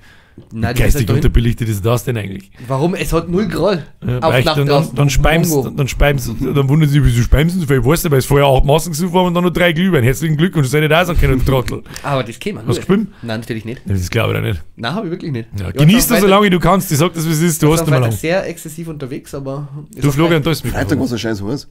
Nein, das ist Geistig halt da hinten. unterbelichtet ist das denn eigentlich? Warum? Es hat 0 Grad. Ja, Auf weil ich Nacht dann, draußen. dann, dann Mongo. dann speimst, dann wundern sie sich, wieso speimst du? Weil ich weiß nicht, weil es vorher 8 Massen gesucht haben und dann noch 3 Glühwein. Herzlichen Glückwunsch, seid ihr da sein können, du Trottel. Aber das käme man. Hast du gespielt? Nein, natürlich nicht. Das glaube ich doch nicht. Nein, habe ich wirklich nicht. Ja, Ich genieß war das, solange du kannst. Ich sag das, wie es ist, du am hast nicht mehr Freitag lang. sehr exzessiv unterwegs, aber. ist Du, auch Florian, geil. da ist Freitag war Mikrofon. so scheiß heiß.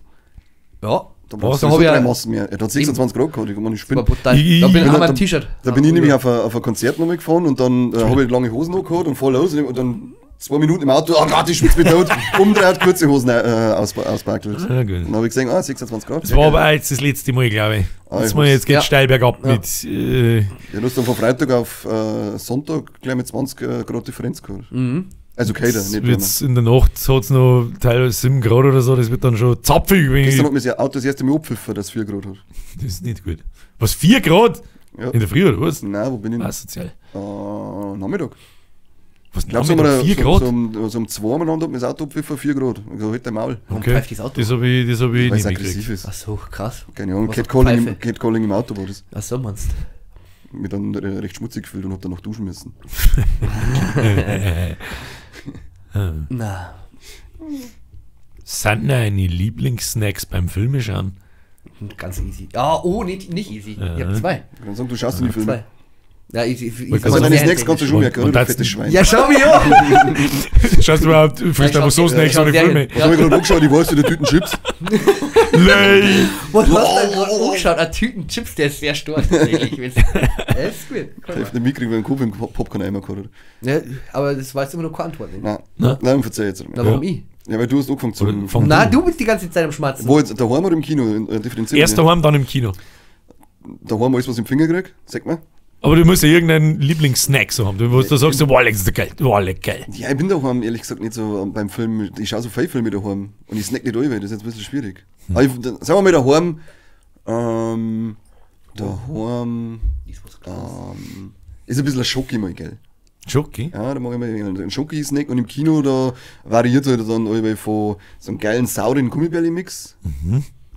Ja. Da Was? brauchst Da du hab so ich ja- 3 Massen mehr. Ja, da hat 26 Grad gehabt, ich kann mir nicht Das war spinnen. brutal. Ich- Da bin ich bin auch da- mit T-Shirt. Da bin ich nämlich auf ein Konzert nochmal gefahren und dann habe ich lange Hosen angehabt und voll los und dann 2 Minuten im Auto, oh Gott, ich schwitze mich tot, umdreht, kurze Hosen auspackelt. Ja, gut. Dann habe ich gesehen, 26 Grad. Das war aber auch jetzt das letzte Mal, glaube ich. Ah, Jetzt, ich mal, jetzt geht's Ja. steil bergab Ja. mit. Ja, du hast dann von Freitag auf Sonntag gleich mit 20 Grad Differenz gehabt. Mhm. Also kälter, nicht wärmer. Wird's in der Nacht hat's noch teilweise 7 Grad oder so, das wird dann schon zapfig. Wenn Gestern ich, hat mir das Auto das erste Mal abpfiffen, dass es 4 Grad hat. das ist nicht gut. Was, 4 Grad? Ja. In der Früh oder was? Nein, wo bin ich denn? Asozial. Nachmittag. Was, Ich glaube, so, Nachmittag 4 Grad? so um 2 umeinander hat mir das Auto abpfiffen, 4 Grad. Ich so, halt dein Maul. Warum Okay. pfeift das Auto? Das habe ich, das hab ich Weil es nicht aggressiv mitgekriegt. ist. Ach so, krass. Keine Ahnung, Was Catcalling Pfeife? Catcalling im Auto war das. Ach so, meinst du? Mich dann recht schmutzig gefühlt und hab dann noch duschen müssen. Na. Sind deine Lieblingssnacks beim Filme schauen? Ganz easy. Ah, oh, nicht easy. Ich hab 2. Ich kann sagen, du schaust in die Filme. 2. Ja, ich Also Also deine sehr Snacks kannst du schon Und- merken, und oder? Du das- fettes Schwein. Ja, schau mich an! Schaust du überhaupt, frisst Nein, einfach so schau- Snacks schau ohne Serien. Filme? Was hab ich gerade angeschaut? Ich weiß, die Tüten Chips. Lei! Was hast du denn gerade angeschaut? Ein Tüten Chips, der ist sehr stark tatsächlich. Der ist gut. Ich hab nicht mitgekriegt, weil ich einen Kopf im Popcorn-Eimer gehabt hat. Ja, aber das war jetzt immer noch keine Antwort. Ne? Nein. Na? Nein, verzeih jetzt nicht Na, mehr. warum ich? Ja, weil du hast angefangen zu. Oder fang Na, du bist die ganze Zeit am Schmatzen. Wo jetzt, daheim oder im Kino? Differenzieren Erst daheim, dann im Kino. Daheim alles, was ich im Finger krieg, sag mal. Aber du musst ja irgendeinen Lieblingssnack so haben, wo du sagst, so, wow, leck, das ist geil, wow, leck, geil. Ja, ich bin daheim ehrlich gesagt nicht so beim Film. Ich schaue so viele Filme daheim und ich snack nicht alle, das ist jetzt ein bisschen schwierig. Aber ich, dann, sagen wir mal daheim, daheim, Ist was Kleines. ist ein bisschen ein Schoki mal, gell? Schoki? Ja, da mag ich mal einen Schoki-Snack und im Kino, da variiert halt dann allweil von so einem geilen, sauren Gummibärli-Mix.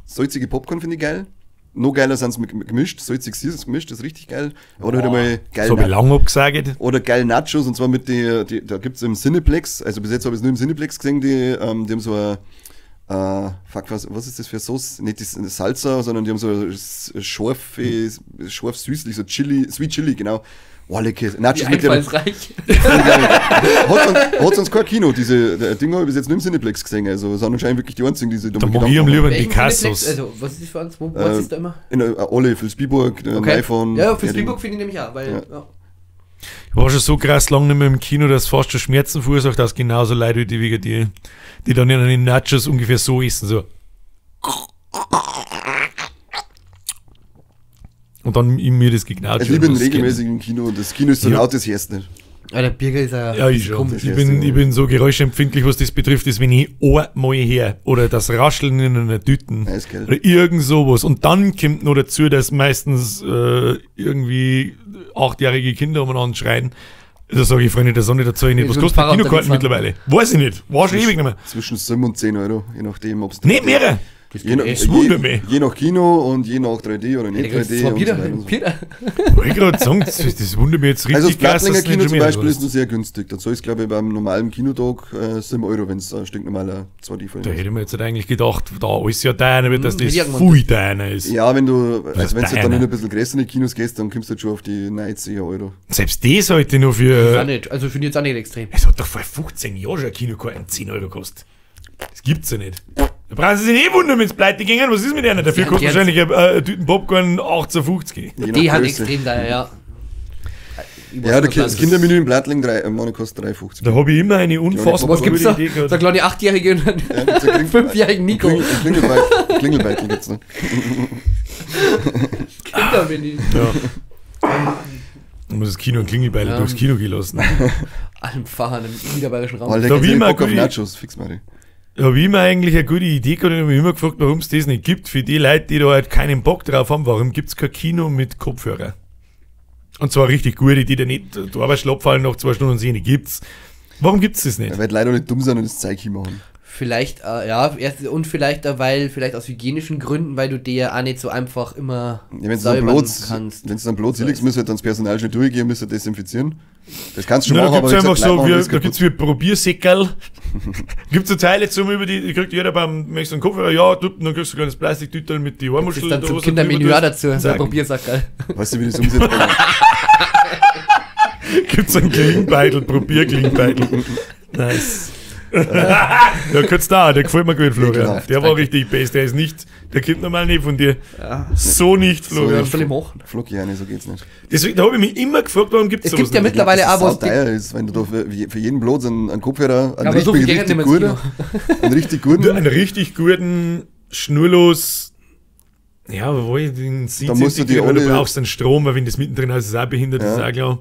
Salzige Popcorn finde ich geil. Noch geiler sind sie gemischt, salzig süß gemischt, das ist richtig geil. Oder halt einmal geil Das habe ich lange abgesagt. oder geil Nachos und zwar mit die, die da gibt's im Cineplex, also bis jetzt habe ich es nur im Cineplex gesehen, die haben so ein fuck, was ist das für Sauce? Nicht die Salsa, sondern die haben so eine scharfe, scharf süßlich, so Chili, Sweet Chili, genau. Oh, lecker. Nachos Wie mit der, einfallsreich. hat sonst kein Kino, diese Dinger habe ich bis jetzt nur im Cineplex gesehen, also sind anscheinend wirklich die einzigen, die sich Da mag ich am lieber die Welchen Kassos. Cineplex? Also, was ist das für eins? Wo was ist da immer? In alle, Vilsbiburg, Okay. iPhone. Ja, fürs Spielburg finde ich nämlich auch, weil. Ja. Ja. Ich war schon so krass lang nicht mehr im Kino, dass fast schon Schmerzen verursacht, dass genauso Leute wie die, wie die dann in den Nachos ungefähr so essen, so. Und dann in mir das gegnaut. Also ich bin regelmäßig im Kino und das Kino ist so Ja. laut, das hörst nicht. Ja, der Birger ist ja. Ja, ich schon. komisch. Ich bin so geräuschempfindlich, was das betrifft, ist, wenn ich einmal her oder das Rascheln in einer Tüten Ja, ist geil. oder irgend sowas. Und dann kommt noch dazu, dass meistens irgendwie 8-jährige Kinder umeinander schreien. Da sage ich, Freunde der Sonne, da zahle ich nicht. Mit Was so einem kostet Fahrrad Kinokarten unterwegs mittlerweile? Weiß ich nicht. War schon ewig nicht mehr. Zwischen 7 und 10 Euro, je nachdem, ob es. Nicht mehrere. Je nach, Das wundert mich. je nach Kino und je nach 3D oder nicht Der kriegst 3D. zwei Und so Bier. weiter und so fort. Bier. Wollte ich gerade sagen, das wundert mich jetzt richtig Also das krass, Plattlinger dass es nicht Kino schon zum mehr Beispiel ist kostet. nur sehr günstig. Da zahlst du, glaube ich, beim normalen Kinotag 7 Euro, wenn es ein stinknormaler 2D-Film Da ist. hätte ich mir jetzt halt eigentlich gedacht, da alles ja deiner wird, dass Hm, das hätte ich auch gewundert. viel deiner ist. Ja, wenn du, also wenn du dann deiner. in ein bisschen größere Kinos gehst, dann kommst du halt schon auf die 90 Euro. Selbst das heute nur Auch für. nicht. Also finde ich jetzt auch nicht extrem. Es hat doch vor 15 Jahren schon ein Kinokarten 10 Euro gekostet. Das gibt's ja nicht. Da brauchen sie sich nicht wundern, wenn es pleite gingen. Was ist mit einer? Dafür Ja, kostet jetzt. wahrscheinlich eine Tüten Popcorn 18,50. Je nach Die hat Größe. extrem teuer, ja. Ich weiß Ja, der nicht, Ki das was Kindermenü im Plattling, Monat kostet 3,50. Da habe ich immer eine unfassbar Was gibt's da? gute Idee Der gehabt. kleine 8-Jährige und einen Ja, gibt's ein 5-jährigen Nico. Klingelbeutel gibt's noch. Kindermenü. Ja. Dann muss das Kino ein Klingelbeil durchs Kino gehen lassen. Allem Fahren im niederbayerischen Raum. Alter, Da da wie will immer Bock auf gut- Nachos, fix mal. Da habe ich immer eigentlich eine gute Idee gehabt und habe mich immer gefragt, warum es das nicht gibt. Für die Leute, die da halt keinen Bock drauf haben, warum gibt es kein Kino mit Kopfhörer? Und zwar richtig gute, die da nicht da aber fallen nach 2 Stunden und sehen, die gibt's. Warum gibt's das nicht? Er wird leider nicht dumm sein und das Zeug hier machen. Vielleicht, ja, erst, und vielleicht, weil, vielleicht aus hygienischen Gründen, weil du dir ja auch nicht so einfach immer Ja, wenn du dann säubern bloß, kannst. wenn du dann bloß hinlegst, müsst du halt dann das Personal schon durchgehen, müsst du desinfizieren. Das kannst du schon Na, da machen, gibt's aber wie einfach gesagt, so, Leute machen wie, das da kaputt. gibt's wie Probiersäckerl. Gibt's so Teile zum über die, die kriegt jeder beim nächsten Kopfhörer, ja, du, dann kriegst du ein kleines Plastiktüterl mit die Das Ohrmuschel. ist dann da, zum was du Kindermenü drüber auch dazu, so ein Zack. Probiersackerl. Weißt du, wie das umsetzt? Gibt's einen Klingenbeutel, Probierklingenbeutel. Nice. Ja, kurz da, der gefällt mir gut, Florian. Ekelhaft. Der war richtig best, der ist nicht, der kommt normal nicht von dir. Ja. So nicht, Florian. Was soll ich machen? Flocki, eine, so geht's nicht. Deswegen, da habe ich mich immer gefragt, warum gibt's Es sowas gibt ja nicht? mittlerweile Ich glaub, auch dass was. das sauteuer ist, wenn du da für jeden Bloß einen Kopfhörer, einen Aber so viel richtig, Geld richtig nicht mehr guten, einen richtig guten, Einen richtig guten, schnurlos, ja, aber wo ich den Sitz Da musst du die integrieren, weil du alle- brauchst einen Strom, weil wenn das mittendrin hast, ist es auch behindert, das Ja. ist auch klar.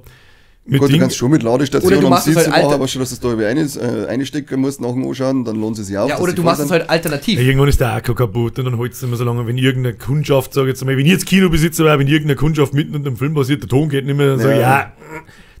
Mit Gut, du Ding, kannst schon mit Ladestation Oder du am machst es Sitz halt machen, alter- aber schon, dass du da über einstecken musst, nach dem Anschauen, dann lohnt es sich auch. Ja, dass oder die du voll machst es sind. halt alternativ. Ja, irgendwann ist der Akku kaputt und dann holst du immer so lange, wenn irgendeine Kundschaft, sag ich jetzt mal, wenn ich jetzt Kinobesitzer wäre, wenn irgendeine Kundschaft mitten unter dem Film passiert, der Ton geht nicht mehr, dann sag ich, Ja. ja.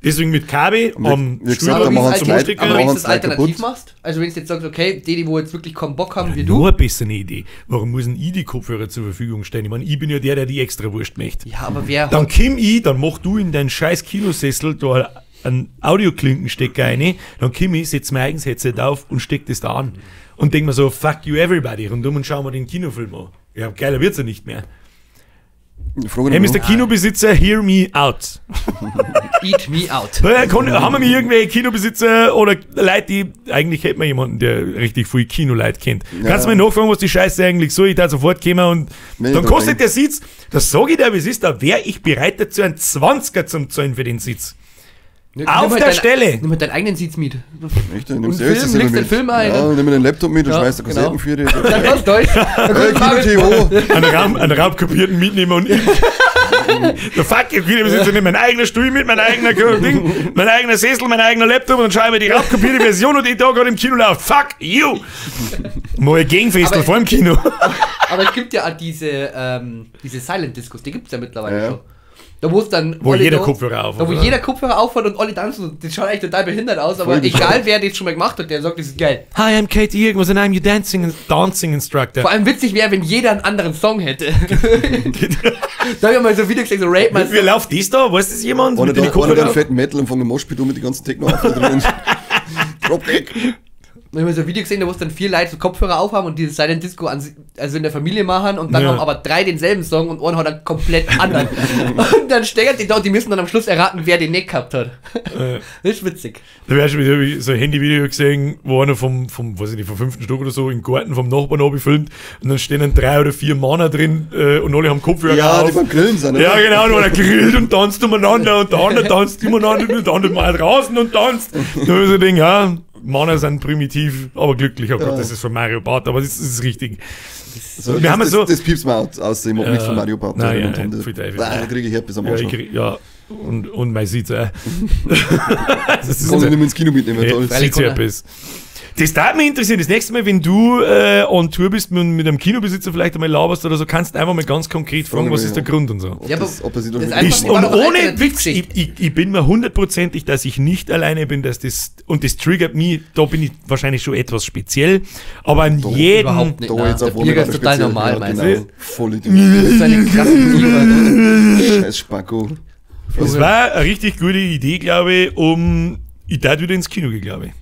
Deswegen mit Kabel am wie gesagt, Stuhl da Aber, machen wie's sie alter- gleich- aber da wenn du machen es sie gleich alternativ kaputt. machst, also wenn du jetzt sagst, okay, die, die wo jetzt wirklich keinen Bock haben, wie Nur du. eine bessere Idee. Warum muss ein ich die Kopfhörer zur Verfügung stellen? Ich meine, ich bin ja der, der die extra Wurst möchte. Ja, aber wer Dann komm ich, dann mach du in deinen scheiß Kinosessel da einen Audioklinkenstecker rein, dann komm ich, setz mein eigenes Headset auf und steck das da an. Und denk mir so, fuck you everybody, rundum und schau mir den Kinofilm an. Ja, geiler wird's ja nicht mehr. Frage Hey, nicht Mr. noch. Kinobesitzer, hear me out. eat me out. Naja, haben wir irgendwelche Kinobesitzer oder Leute, die, eigentlich hätten wir jemanden, der richtig viel Kinoleit kennt. Ja. Kannst du mir nachfragen, was die Scheiße eigentlich soll? Ich da sofort kommen und Nee, dann da kostet denk- der Sitz, das sag ich dir, wie es ist, da wäre ich bereit dazu, einen 20er zum zahlen für den Sitz. Nimm Auf halt der Stelle. Nimm halt deinen eigenen Sitz mit. Echt, dann nimmst Und du jetzt Film, das immer legst den mit. Film ein. Ja, nimm mir den Laptop mit und Ja, schmeißt da Kassetten genau. für dich. Dann kannst du Deutsch. Dann kannst du Kino TO. Einen raubkopierten mitnehmen und ich. Der fuck, ich Kinobesitzer nehme mein eigener Stuhl mit, mein eigener Ding, mein eigener Sessel, mein eigener Laptop und dann schaue ich mir die raubkopierte Version und die da gerade im Kino läuft. Fuck you! Mal Gegenfestel Aber- vor dem Kino. Aber es gibt ja auch diese Silent Discos, die gibt es ja mittlerweile Ja. schon. Da wo es dann Wo alle jeder da- Kopfhörer auf Da wo hat, oder? jeder Kopfhörer aufhat und alle tanzen. Das schaut eigentlich total behindert aus, aber Voll bescheuert. egal wer das schon mal gemacht hat, der sagt, das ist geil. Hi, I'm Katie irgendwas and I'm your dancing instructor. Vor allem witzig wäre, wenn jeder einen anderen Song hätte. Da habe ich mal so ein Video gesehen, so Rape My Wie läuft das da? Weiß das jemand? Einer Mit den da, einer Kopfhörern den auf? fetten Metal und von dem Moshpit um mit den ganzen Techno auf da drin. Dropkick. Da hab ich mal so ein Video gesehen, da wo es dann 4 Leute so Kopfhörer aufhaben und dieses Silent Disco also in der Familie machen und dann Ja. haben aber 3 denselben Song und einen hat einen komplett anderen. Und dann steigert die da und die müssen dann am Schluss erraten, wer den nicht gehabt hat. Das ist witzig. Da hab ich schon wieder so ein Handyvideo gesehen, wo einer vom, weiß ich nicht, vom 5. Stock oder so im Garten vom Nachbarn oben filmt und dann stehen dann 3 oder 4 Männer drin und alle haben Kopfhörer Ja, auf. die beim Grillen sind, oder? Ja, genau, und einer grillt und tanzt umeinander und der andere tanzt umeinander und der andere mal draußen und tanzt. Da hab ich so gedacht, ja, Männer sind primitiv, aber glücklich. Oh Gott, das ist von Mario Barth, aber das ist richtig. So, Wir haben das, so- das piepst mir aus, ich mag nichts von Mario Barth. Nein, ja, Und nein, das- pfui Teufel. Da kriege ich Herpes am Ja, Arsch. ich krieg, ja und mein Sitz auch. Das ist Kann ich nicht mehr ins Kino mitnehmen, toll. Freilich kann er. Sitzherpes. Das darf mich interessieren. Das nächste Mal, wenn du on Tour bist mit einem Kinobesitzer vielleicht einmal laberst oder so, kannst du einfach mal ganz konkret fragen, Fragen was wir, ist der ja. Grund und so. Ob Ja, aber das, ob er sich da das wirklich- einfach- Ich, war und doch eine ohne Witz, Alternativgeschichte. ich bin mir hundertprozentig, dass ich nicht alleine bin, dass das, und das triggert mich, da bin ich wahrscheinlich schon etwas speziell, aber an jedem, Überhaupt nicht. Da Nein, jetzt der auf einmal Birger ist total speziell. normal, ja, meinst du? genau. Voll Idiot. Das ist eine krasse Diva. Scheiß Spacko. das war eine richtig gute Idee, glaube ich, ich darf wieder ins Kino gehen, glaube ich.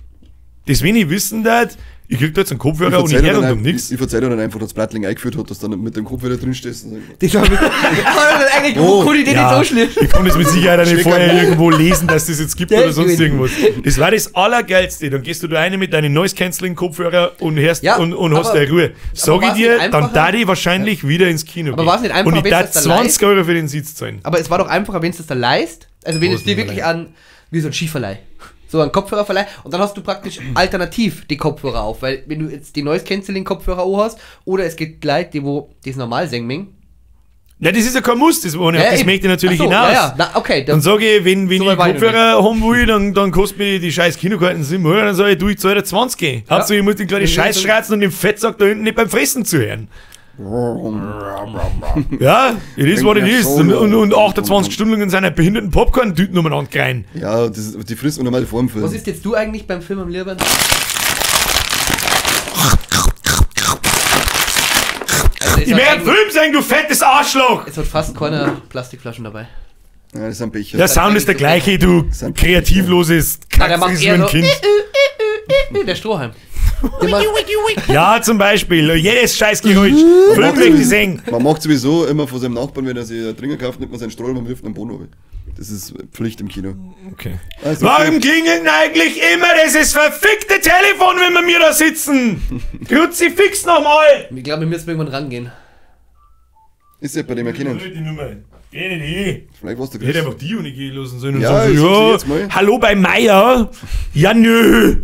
Das, wenn ich wissen darf, ich krieg da jetzt einen Kopfhörer und ich verzeih dir höre dann und um ein- nichts. Ich verzeih dir dann einfach, dass Plattling eingeführt hat, dass du dann mit dem Kopf wieder drin stehst. Und Das war mit, aber das ist eigentlich Oh, coole Idee, Ja, nicht so schlimm. ich konnte es mit Sicherheit auch nicht Stecker vorher Mo. irgendwo lesen, dass das jetzt gibt Der oder ist sonst gut. irgendwas. Das war das Allergeilste. Dann gehst du da rein mit deinen Noise-Canceling-Kopfhörer und hörst Ja, und hast aber- deine Ruhe. Sag ich war's dir, nicht dann einfacher? darf ich wahrscheinlich wieder ins Kino Aber gehen. war's nicht einfacher, Und ich wenn darf das da 20 Euro für den Sitz zahlen. Aber es war doch einfacher, wenn es das da leist. Also wenn Wo es ist dir denn wirklich der an, wie so ein Skiverleih. So ein Kopfhörerverleih und dann hast du praktisch alternativ die Kopfhörer auf, weil wenn du jetzt die Noise Cancelling Kopfhörer auch hast oder es gibt Leute, die wo das normal singen, Ja, das ist ja kein Muss, das, ja, das möchte ich natürlich Ach so, hinaus. Ja, ja. Na, okay, Dann sage ich, wenn So ich weit war ich noch Kopfhörer haben will, dann kostet mir die scheiß Kinokarten 7 Euro, dann sage ich, du, ich zahle dir 20. Ja. Hauptsache, ich muss den kleinen Scheiß schreizen und den Fettsack da hinten nicht beim Fressen zuhören. Ja, it is what it is. Und 28 Stunden lang in seiner behinderten Popcorn-Tüten umeinander rein. Ja, das, die frisst man normal vor dem Film. Was ist jetzt du eigentlich beim Film am liebsten? Also, Ich möchte einen Film sehen, du fettes Arschloch! Es hat fast keine Plastikflaschen dabei. Ja, das sind Becher. Der Sound ist der gleiche, du kreativloses Kack-Kind. So Der Strohhalm. Ja, zum Beispiel. Jedes Scheißgeräusch. Film möchte ich sehen. Man macht sowieso immer von seinem Nachbarn, wenn er sich einen Trinker kauft, nimmt man seinen Strohhalm und wirft einen Boden runter. Das ist Pflicht im Kino. Okay. Also, Warum klingelt denn eigentlich immer dieses verfickte Telefon, wenn wir mir da sitzen? Kruzifix nochmal! Ich glaube, wir müssen irgendwann rangehen. Ist ja bei dem erkennen. Die Nummer. Geh nicht hin. Vielleicht war's der Ich hätte Chris. einfach die und ich gehen lassen sollen und Ja, sagen ich so, such sie ja, jetzt mal. hallo bei Meier. Ja, nö.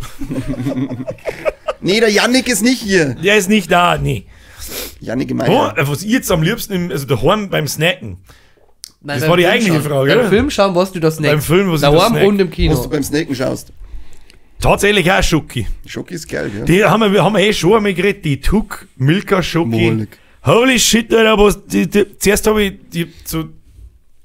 Nee, der Yannick ist nicht hier. Der ist nicht da, nee. Yannick Oh, Meier. was ich jetzt am liebsten, also daheim beim Snacken. Nein, Das beim war die Film eigentliche schauen. Frage, Beim oder? Film schauen, was du da snackst. Beim Film, was ich da Daheim snack. und im Kino. Was du beim Snacken schaust. Tatsächlich auch Schoki. Schoki ist geil, gell? Die haben wir eh schon einmal geredet, die Tuck Milka Schoki. Molik. Holy shit, Alter, was, zuerst habe ich die so,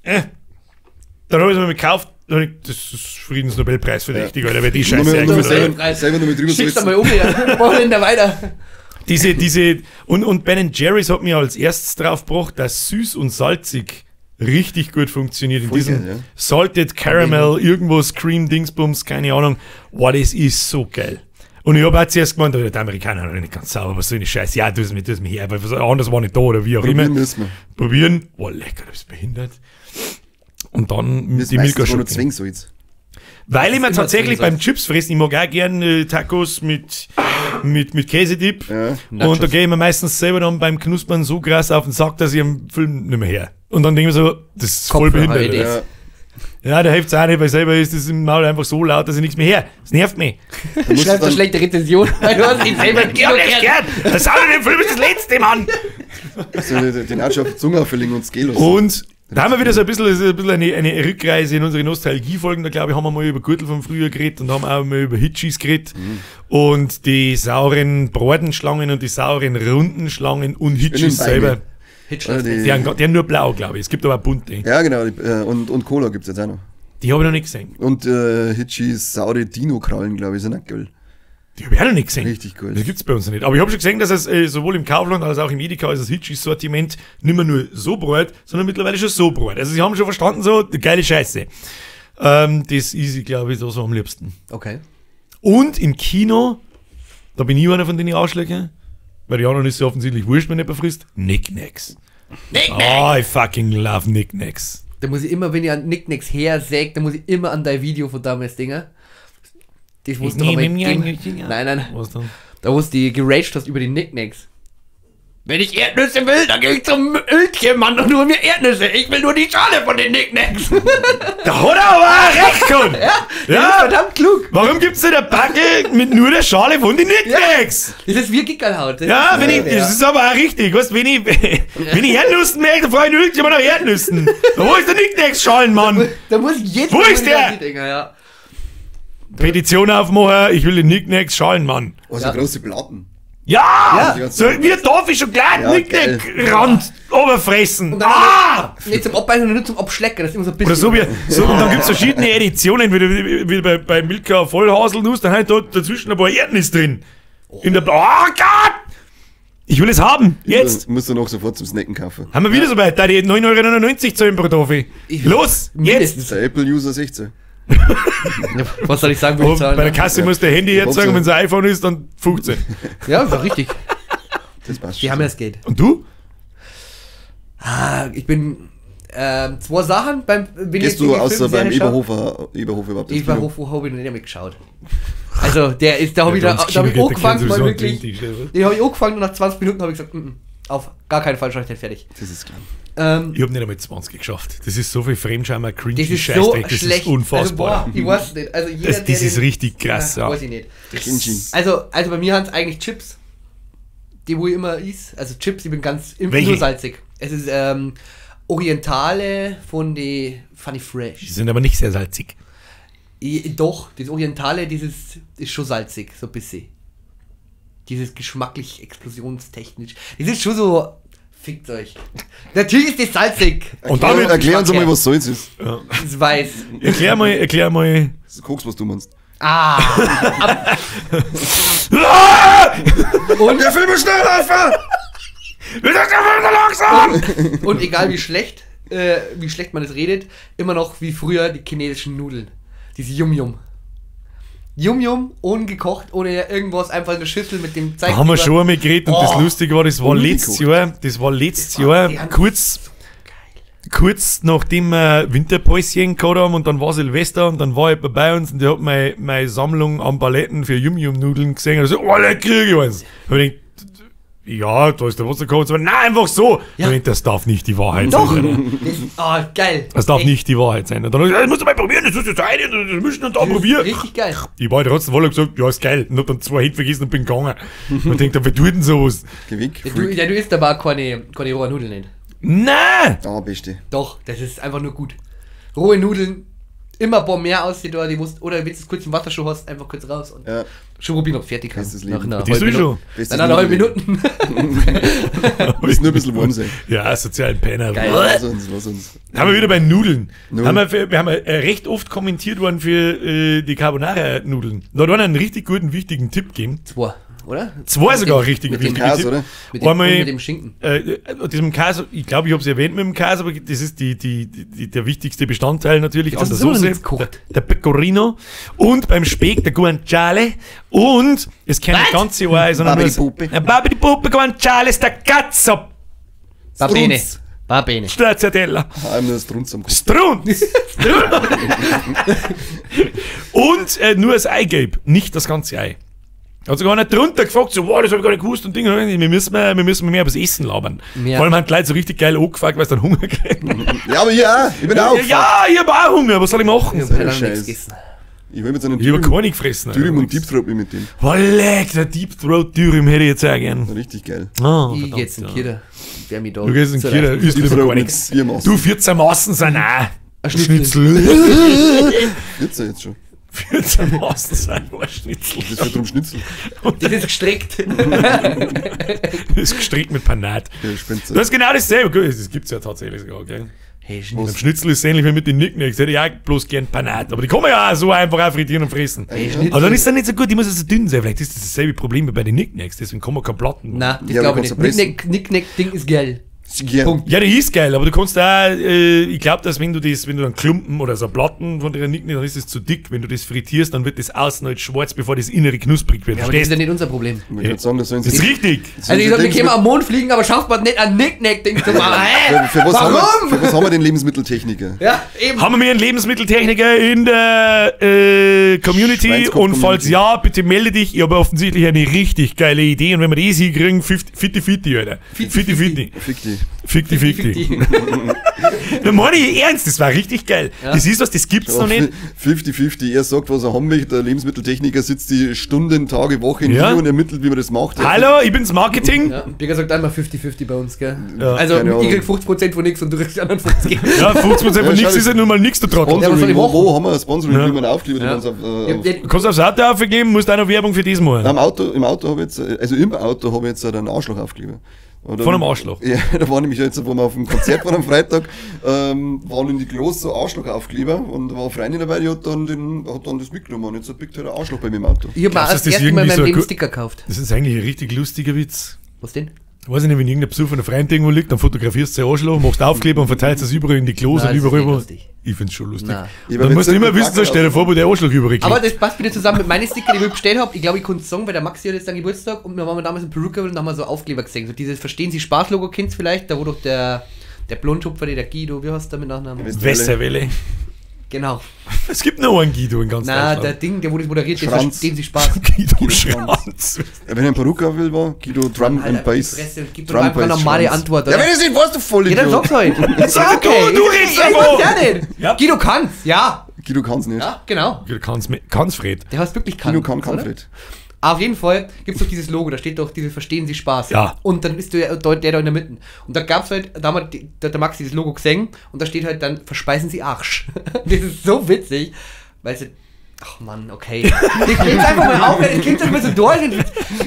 dann habe ich es mir gekauft, dann hab ich, das ist Friedensnobelpreis verdächtig, Alter, weil die Scheiße Nur eingeführt selber, hat. selber nur mit drüber Schick's sitzen. einmal um, ja. Wo denn da weiter? Und Ben Jerry's hat mir als erstes drauf gebracht, dass süß und salzig richtig gut funktioniert. In Voll diesem geil, ja. Salted Caramel, irgendwas, Cream, Dingsbums, keine Ahnung. Boah, das ist so geil. Und ich habe auch zuerst gemeint, die Amerikaner sind nicht ganz sauber, was soll die Scheiße? Ja, tu es mir her, weil was anderes war nicht da oder wie auch Probieren immer. müssen wir. Probieren. Boah, lecker, du bist behindert. Und dann Das die ist Milka meistens nur Schoki. Zwingsalz. Weil ich mir immer tatsächlich Zwingsalz. beim Chips fressen, ich mag auch gern Tacos mit Käsedip. Ja. Und da gehe ich mir meistens selber dann beim Knuspern so krass auf den Sack, dass ich am Film nicht mehr her. Und dann denke ich mir so, das ist voll Kopfhörer, behindert. eh Oder? Ja. Ja, da hilft's auch nicht, weil selber ist das im Maul einfach so laut, dass ich nichts mehr her. Das nervt mich. Da musst du Schreibst eine dann, schlechte Rezension, weil du hast ihn selber im Ich hab Kino nicht gehört. gern. Das Sound in dem Film ist das letzte, Mann. so den Arsch auf die Zunge auferlegen und es geht los. Und da haben wir wieder so ein bisschen eine Rückreise in unsere Nostalgiefolgen. Da glaube ich, haben wir mal über Gürtel von früher geredet und haben auch mal über Hitchis geredet. Mhm. Und die sauren Bratenschlangen und die sauren runden Schlangen und Hitchis Beine. selber. Hitchler. Die, Die haben nur blau, glaube ich. Es gibt aber auch bunte. ja, genau. Und Cola gibt es jetzt auch noch. Die habe ich noch nicht gesehen. Und Hitchis saure Dino-Krallen, glaube ich, sind auch geil. Die habe ich auch noch nicht gesehen. Richtig cool. Das gibt es bei uns noch nicht. Aber ich habe schon gesehen, dass es sowohl im Kaufland als auch im Edeka ist das Hitchis-Sortiment nicht mehr nur so breit, sondern mittlerweile schon so breit. Also sie haben schon verstanden, so, die geile Scheiße. Das ist, glaube ich, so am liebsten. Okay. Und im Kino, da bin ich einer von denen Arschlöcher, weil die anderen ist ja offensichtlich wurscht, wenn jemand frisst. Knickknacks. Knickknacks! Oh, I fucking love Knickknacks. Da muss ich immer, wenn ich an Nicknacks hersäg, da muss ich immer an dein Video von damals denken. Das wo Ich du noch nehme einmal mir gegeben- ein- Nein, nein. Was dann? Da wo du die geraged hast über die Nicknacks. Wenn ich Erdnüsse will, dann gehe ich zum Öltchen-Mann und hol mir Erdnüsse. Ich will nur die Schale von den Nicknacks. Da hat er aber auch recht gehabt. Ja, das Ja. ist verdammt klug. Warum gibt's denn eine Backe mit nur der Schale von den Nicknacks? Das ist wie Gickerlhaut. Das Ja, ist, wenn ich, das ist aber auch richtig. Weißt, wenn ich, wenn ich Erdnüssen merke, dann frage ich irgendjemand nach Erdnüssen. Wo ist der Nicknacks-Schalen, Mann? Da muss ich jetzt Wo ist der? Dinger, ja. Petition aufmachen, ich will den Nicknacks-Schalen, Mann. Oh, so Ja. große Platten. Ja! Ja. So, wir darf ich schon gleich Ja, Nicknack-Rand oberfressen. Und dann Ah! Nicht zum Abbeißen, sondern nur zum Abschlecken. Das ist immer so ein bisschen. Oder so wie, so, und dann gibt's verschiedene Editionen, wie bei Milka Vollhaselnuss, dann halt da dazwischen ein paar Erdnüsse drin. In der, oh Gott! Ich will es haben! Jetzt! Musst du noch sofort zum Snacken kaufen. Haben wir wieder so weit, da die 9,99 Euro zahlen pro Toffee. Los! Jetzt! Mindestens. Der Apple-User 16. Was soll ich sagen, würde Oh, ich zahlen? bei der Kasse muss der Handy jetzt sagen, Ja. wenn es ein iPhone ist, dann 15. Ja, war richtig. Das passt Die schon. haben ja das Geld. Und du? Ah, ich bin zwei Sachen beim wenn ich Gehst jetzt du irgendwie außer beim Filmserie schaue. Eberhofer überhaupt ins Kino? Eberhofer habe ich noch nicht einmal geschaut. Also, der ist, da habe ich, Ja, da, bei uns da hab ich Kino geht der angefangen, Kind mal sowieso wirklich. an den Tisch, Den habe ich angefangen und nach 20 Minuten habe ich gesagt, auf gar keinen Fall schaue ich den fertig. Das ist klar. Ich habe nicht einmal 20 geschafft. Das ist so viel Fremdscheimer, cringy Das ist so Scheißdreck, das schlecht. ist unfassbar. Also, boah, ich weiß nicht. Also jeder, das der ist den- richtig krass, ja. Weiß ich nicht. Cringy. Also bei mir haben es eigentlich Chips, die wo ich immer is. Also Chips, ich bin ganz Welche? nur salzig. Es ist Orientale von die Funny Fresh. Die sind aber nicht sehr salzig. Doch, das Orientale, dieses ist schon salzig, so ein bisschen. Dieses geschmacklich, explosionstechnisch. Das ist schon so. Fickt euch. Natürlich ist das salzig. Und damit erklär uns einmal, was Salz ist. Ja. Das ist weiß. Erklär mal. Das ist Koks, was du meinst. Ah. Und der Film ist schnell, Alter! Langsam! Und egal wie schlecht man es redet, immer noch wie früher die chinesischen Nudeln. Diese Yum-Yum. Yum-Yum, ungekocht, ohne irgendwas, einfach eine Schüssel mit dem Zeig. Da haben wir schon einmal geredet und das Lustige war, das war letztes Jahr, kurz nachdem wir Winterpäuschen gehabt haben und dann war Silvester und dann war jemand bei uns und der hat meine Sammlung an Paletten für Yum-Yum-Nudeln gesehen und so, oh, leck, krieg ich eins. Und ich denk, ja, da ist der Wasser gekommen. Nein, einfach so. Ja. Ich denk, das darf nicht die Wahrheit sein. Doch. Oh, geil. Das darf nicht die Wahrheit sein. Und dann hab ich gesagt, das musst du mal probieren, das ist das eine, das mischen und da probieren. Richtig geil. Ich war trotzdem voll und gesagt, ja, ist geil. Und hab dann 2 Hände vergessen und bin gegangen. Und denkt, wer tut denn sowas? Geh weg. Ja, du isst aber auch keine rohen Nudeln nicht. Nein! Ah, beste. Doch, das ist einfach nur gut. Rohe Nudeln, immer ein paar mehr aussieht, oder die musst, oder wenn du es kurz im Wasser schon hast, einfach kurz raus und ja. Schon probieren, ob fertig ist. Nach einer halben halben Minute. Muss nur ein bisschen warm sein. Ja, sozialen Penner. Geil. Lass uns. Haben wir wieder bei Nudeln. Haben wir haben recht oft kommentiert worden für die Carbonara-Nudeln. Da hat einer einen richtig guten, wichtigen Tipp gegeben. 2, oder? 2 sogar richtig mit dem Käse, oder? Mit dem Schinken. Diesem Käse, ich glaube, ich habe es erwähnt mit dem Käse, aber das ist der wichtigste Bestandteil natürlich jetzt an der Soße. Der Pecorino. Und beim Speck der Guanciale. Und es kann das ganze Jahr, sondern Babidi Puppe, Guanciale, Stacazzo. Va bene. Va bene. Stracciatella. Strunz am Kopf. Strunz! Und nur das Eigelb, nicht das ganze Ei. Hat sogar einer drunter gefragt, so, wow, das hab ich gar nicht gewusst und Ding, wir müssen mehr über das Essen labern. Ja. Vor allem haben die Leute so richtig geil angefragt, weil sie dann Hunger kriegen. Ja, aber ja, ich bin auch. Ja, ich hab auch Hunger, was soll ich machen? Ich hab lange nichts gegessen. Ich will mit so einem Ich hab gar nicht gefressen. Dürüm und Deep Throat mit dem. Oh, leck, der Deep Throat Dürüm hätte ich jetzt auch gern. Richtig geil. Oh, ich geh jetzt in Kira. Wer mich da. Du gehst in Kira, isst lieber gar nichts. Du, 14 Massen sind auch. Ein Schnitzel. 14 jetzt schon. 14 Massen sind ein Schnitzel. Das ist für drum Schnitzel. Das ist gestrickt. Das ist gestrickt mit Panat. Ja, das ist genau dasselbe. Das gibt es ja tatsächlich sogar, gell? Hey, Schnitzel. Schnitzel ist ähnlich wie mit den Nicknacks. Hätte ich auch bloß gern Panat. Aber die kann man ja auch so einfach auch frittieren und fressen. Hey, Schnitzel. Aber dann ist das nicht so gut, die muss ja so dünn sein. Vielleicht ist das dasselbe Problem wie bei den Nicknacks. Deswegen kann man keine Platten. Nein, das glaube ich nicht. Nicknack-Ding ist geil. Punkt. Ja, die ist geil, aber du kannst auch, ich glaube, dass wenn du dann Klumpen oder so Platten von der Nicknack, dann ist es zu dick. Wenn du das frittierst, dann wird das außen halt schwarz, bevor das innere knusprig wird. Ja, aber das ist ja nicht unser Problem. Ich würde sagen, das ist richtig. Also ich sag, wir können am Mond fliegen, aber schafft man nicht ein Nicknack-Ding zu machen. Hä? Für was Warum? Für was haben wir den Lebensmitteltechniker? Ja, eben. Haben wir einen Lebensmitteltechniker in der Community? Und falls ja, bitte melde dich. Ich habe offensichtlich eine richtig geile Idee und wenn wir das hinkriegen, fitti fitti, Alter. Fitti fitti. Fick dich. Fick dich, fick dich. Da meine ich ernst, das war richtig geil. Ja. Das ist was, das gibt's noch nicht. 50-50, er sagt, was er haben möchte. Der Lebensmitteltechniker sitzt die Stunden, Tage, Wochen ja. hier und ermittelt, wie man das macht. Hallo, ich bin's Marketing. Ja, Birger sagt einmal 50-50 bei uns, gell? Ja. Also, ich krieg 50% von nix und du kriegst die anderen 50%. Ja, 50% von nix ist ja nun mal nix, du Trottel. Ja, was soll ich machen? Wo haben wir ein Sponsoring, wie man aufklebt? Ja. Du kannst aufs Auto aufgeben, musst auch noch Werbung für das machen. Im Auto habe ich jetzt, also im Auto habe ich jetzt einen Arschloch-Aufkleber. Oder, von einem Arschloch? Ja, da war nämlich jetzt, wo wir auf dem Konzert waren am Freitag, waren in die Klos so Arschlochaufkleber und da war eine Freundin dabei, die hat dann das mitgenommen und jetzt biegt halt ein Arschloch bei mir im Auto. Ich hab mir das erste Mal in meinem Leben Sticker gekauft. Das ist eigentlich ein richtig lustiger Witz. Was denn? Weiß ich nicht, wenn irgendein Besuch von einer Freundin irgendwo liegt, dann fotografierst du den Arschloch, machst Aufkleber und verteilst das überall in die Klos. Nein, und überall. Ich find's schon lustig. Dann musst du immer wissen, so stell dir vor, wo der Arschloch überall liegt. Aber das passt wieder zusammen mit meinen Sticker, die ich bestellt habe. Ich glaube, ich konnte sagen, weil der Maxi hat jetzt dann Geburtstag und wir waren damals in Perücke und haben wir so Aufkleber gesehen. So dieses Verstehen Sie Spaß-Logo kennst vielleicht, da wo doch der Blondschupfer, der Guido, wie heißt der mit Nachnamen? Westerwelle. Genau. Es gibt noch einen Guido in ganz Nein, Deutschland. der Ding, der wo das moderiert, den verstehen Sie Spaß. Guido Schranz. Ja, wenn ich ein Perücke will, war Guido Drum Alter, and Bass. Fresse und gib Drum doch einfach eine normale Schranz. Antwort, Ja, oder? wenn ich es nicht weißt, du voll Ja, dann sag's halt. Ist ja okay. Du redest ja, ich davon. weiß ja nicht. Ja. Guido kann's, ja. Guido kann's nicht. Ja, genau. Guido kann's, kann's Fred. Der heißt wirklich kann. Guido kann oder? Fred. Auf jeden Fall gibt es doch dieses Logo, da steht doch dieses Verstehen Sie Spaß. Ja. Und dann bist du ja der da in der Mitte. Und da gab es halt, da hat der Max dieses Logo gesehen und da steht halt dann, verspeisen Sie Arsch. Das ist so witzig, weil sie. Ach Mann, okay. Die klingt einfach mal auf, die klingt einfach mal so durch.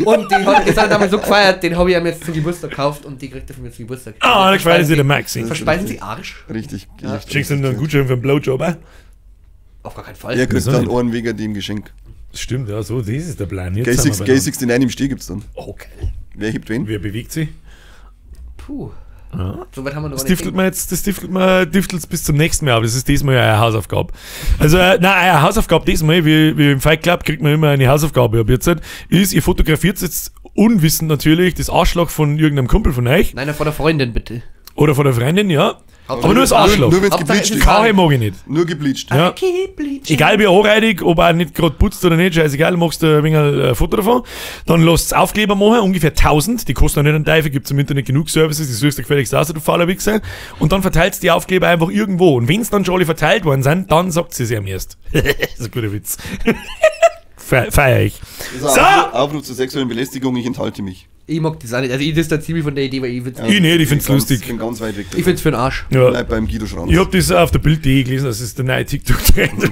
Und die hat das hat er damals so gefeiert, den habe ich ihm jetzt zum Geburtstag gekauft und die kriegt er von mir zum Geburtstag. Ah, da gefällt sich der Maxi. Verspeisen Sie Arsch? Richtig. Ja. Schickst du ihm dann einen Gutschein für einen Blowjob, eh? Auf gar keinen Fall. Er kriegt Wieso dann nicht? einen wegen dem Geschenk. Stimmt, ja, so, das ist der Plan. Jetzt sind wir G69 im Steh gibt's dann. Okay. Wer hebt wen? Wer bewegt sich? Puh. So weit haben wir noch Das gar nicht diftelt man jetzt, das diftelt man, diftelt's bis zum nächsten Mal, aber das ist diesmal ja eine Hausaufgabe. Also, nein, eine Hausaufgabe diesmal, wie im Fight Club kriegt man immer eine Hausaufgabe ab jetzt, ist, ihr fotografiert jetzt unwissend natürlich das Arschloch von irgendeinem Kumpel von euch Nein, von der Freundin bitte. oder von der Freundin, ja. Hauptsache- Aber nur das Arschloch. Nur wenn's Hauptsache, gebleached es ist ist. Kahe mag ich nicht. Nur gebleached. Ja. Keep bleaching. Egal wie anreidig, ob er nicht gerade putzt oder nicht, scheißegal, machst du ein wenig ein Foto davon. Dann lasst Aufkleber machen, ungefähr 1000, die kosten auch nicht einen Teufel, gibt's im Internet genug Services, die suchst du gefälligst aus, du fauler Wichser. Und dann verteilst die Aufkleber einfach irgendwo. Und wenn's dann schon alle verteilt worden sind, dann sagt sie es ihm erst. Das ist ein guter Witz. Feier ich. Das ist So! ein Aufruf zur sexuellen Belästigung, ich enthalte mich. Ich mag das auch nicht. Also ich distanziere mich von der Idee, weil ich find's, Ich nicht, ich find's Bin lustig. Ich bin ganz weit weg. ich find's für den Arsch. Ja. Bleib beim Guido Schranz. Ich hab das auf der Bild.de gelesen, das ist der neue TikTok-Trend.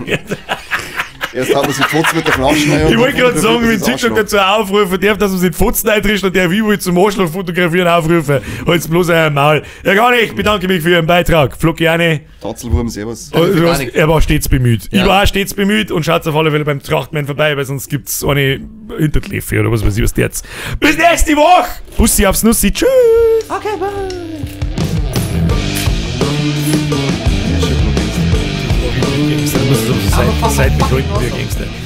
Erst hat man sich gefotzt mit der Flasche. rein und Ich wollte dann gerade sagen, wenn das TikTok Arschloch. dazu aufrufen darf, dass man sich Fotzen eintrischt und der wie will zum Arschloch fotografieren aufrufen. Halt's bloß euer Maul. Ja, gar nicht. Ich bedanke mich für Ihren Beitrag. Flockiane, Tatzelwurm, servus. oh, du gar hast, nichts. er war stets bemüht. Ja. Ich war auch stets bemüht und schaut auf alle Fälle beim Trachtmann vorbei, weil sonst gibt's eine Hinterkläffe oder was weiß ich, was der jetzt. Bis nächste Woche! Bussi aufs Nussi. Tschüss! Okay, bye. Gangster, muss es aber so Aber seitlich fucking halten wie ein awesome. Gangster.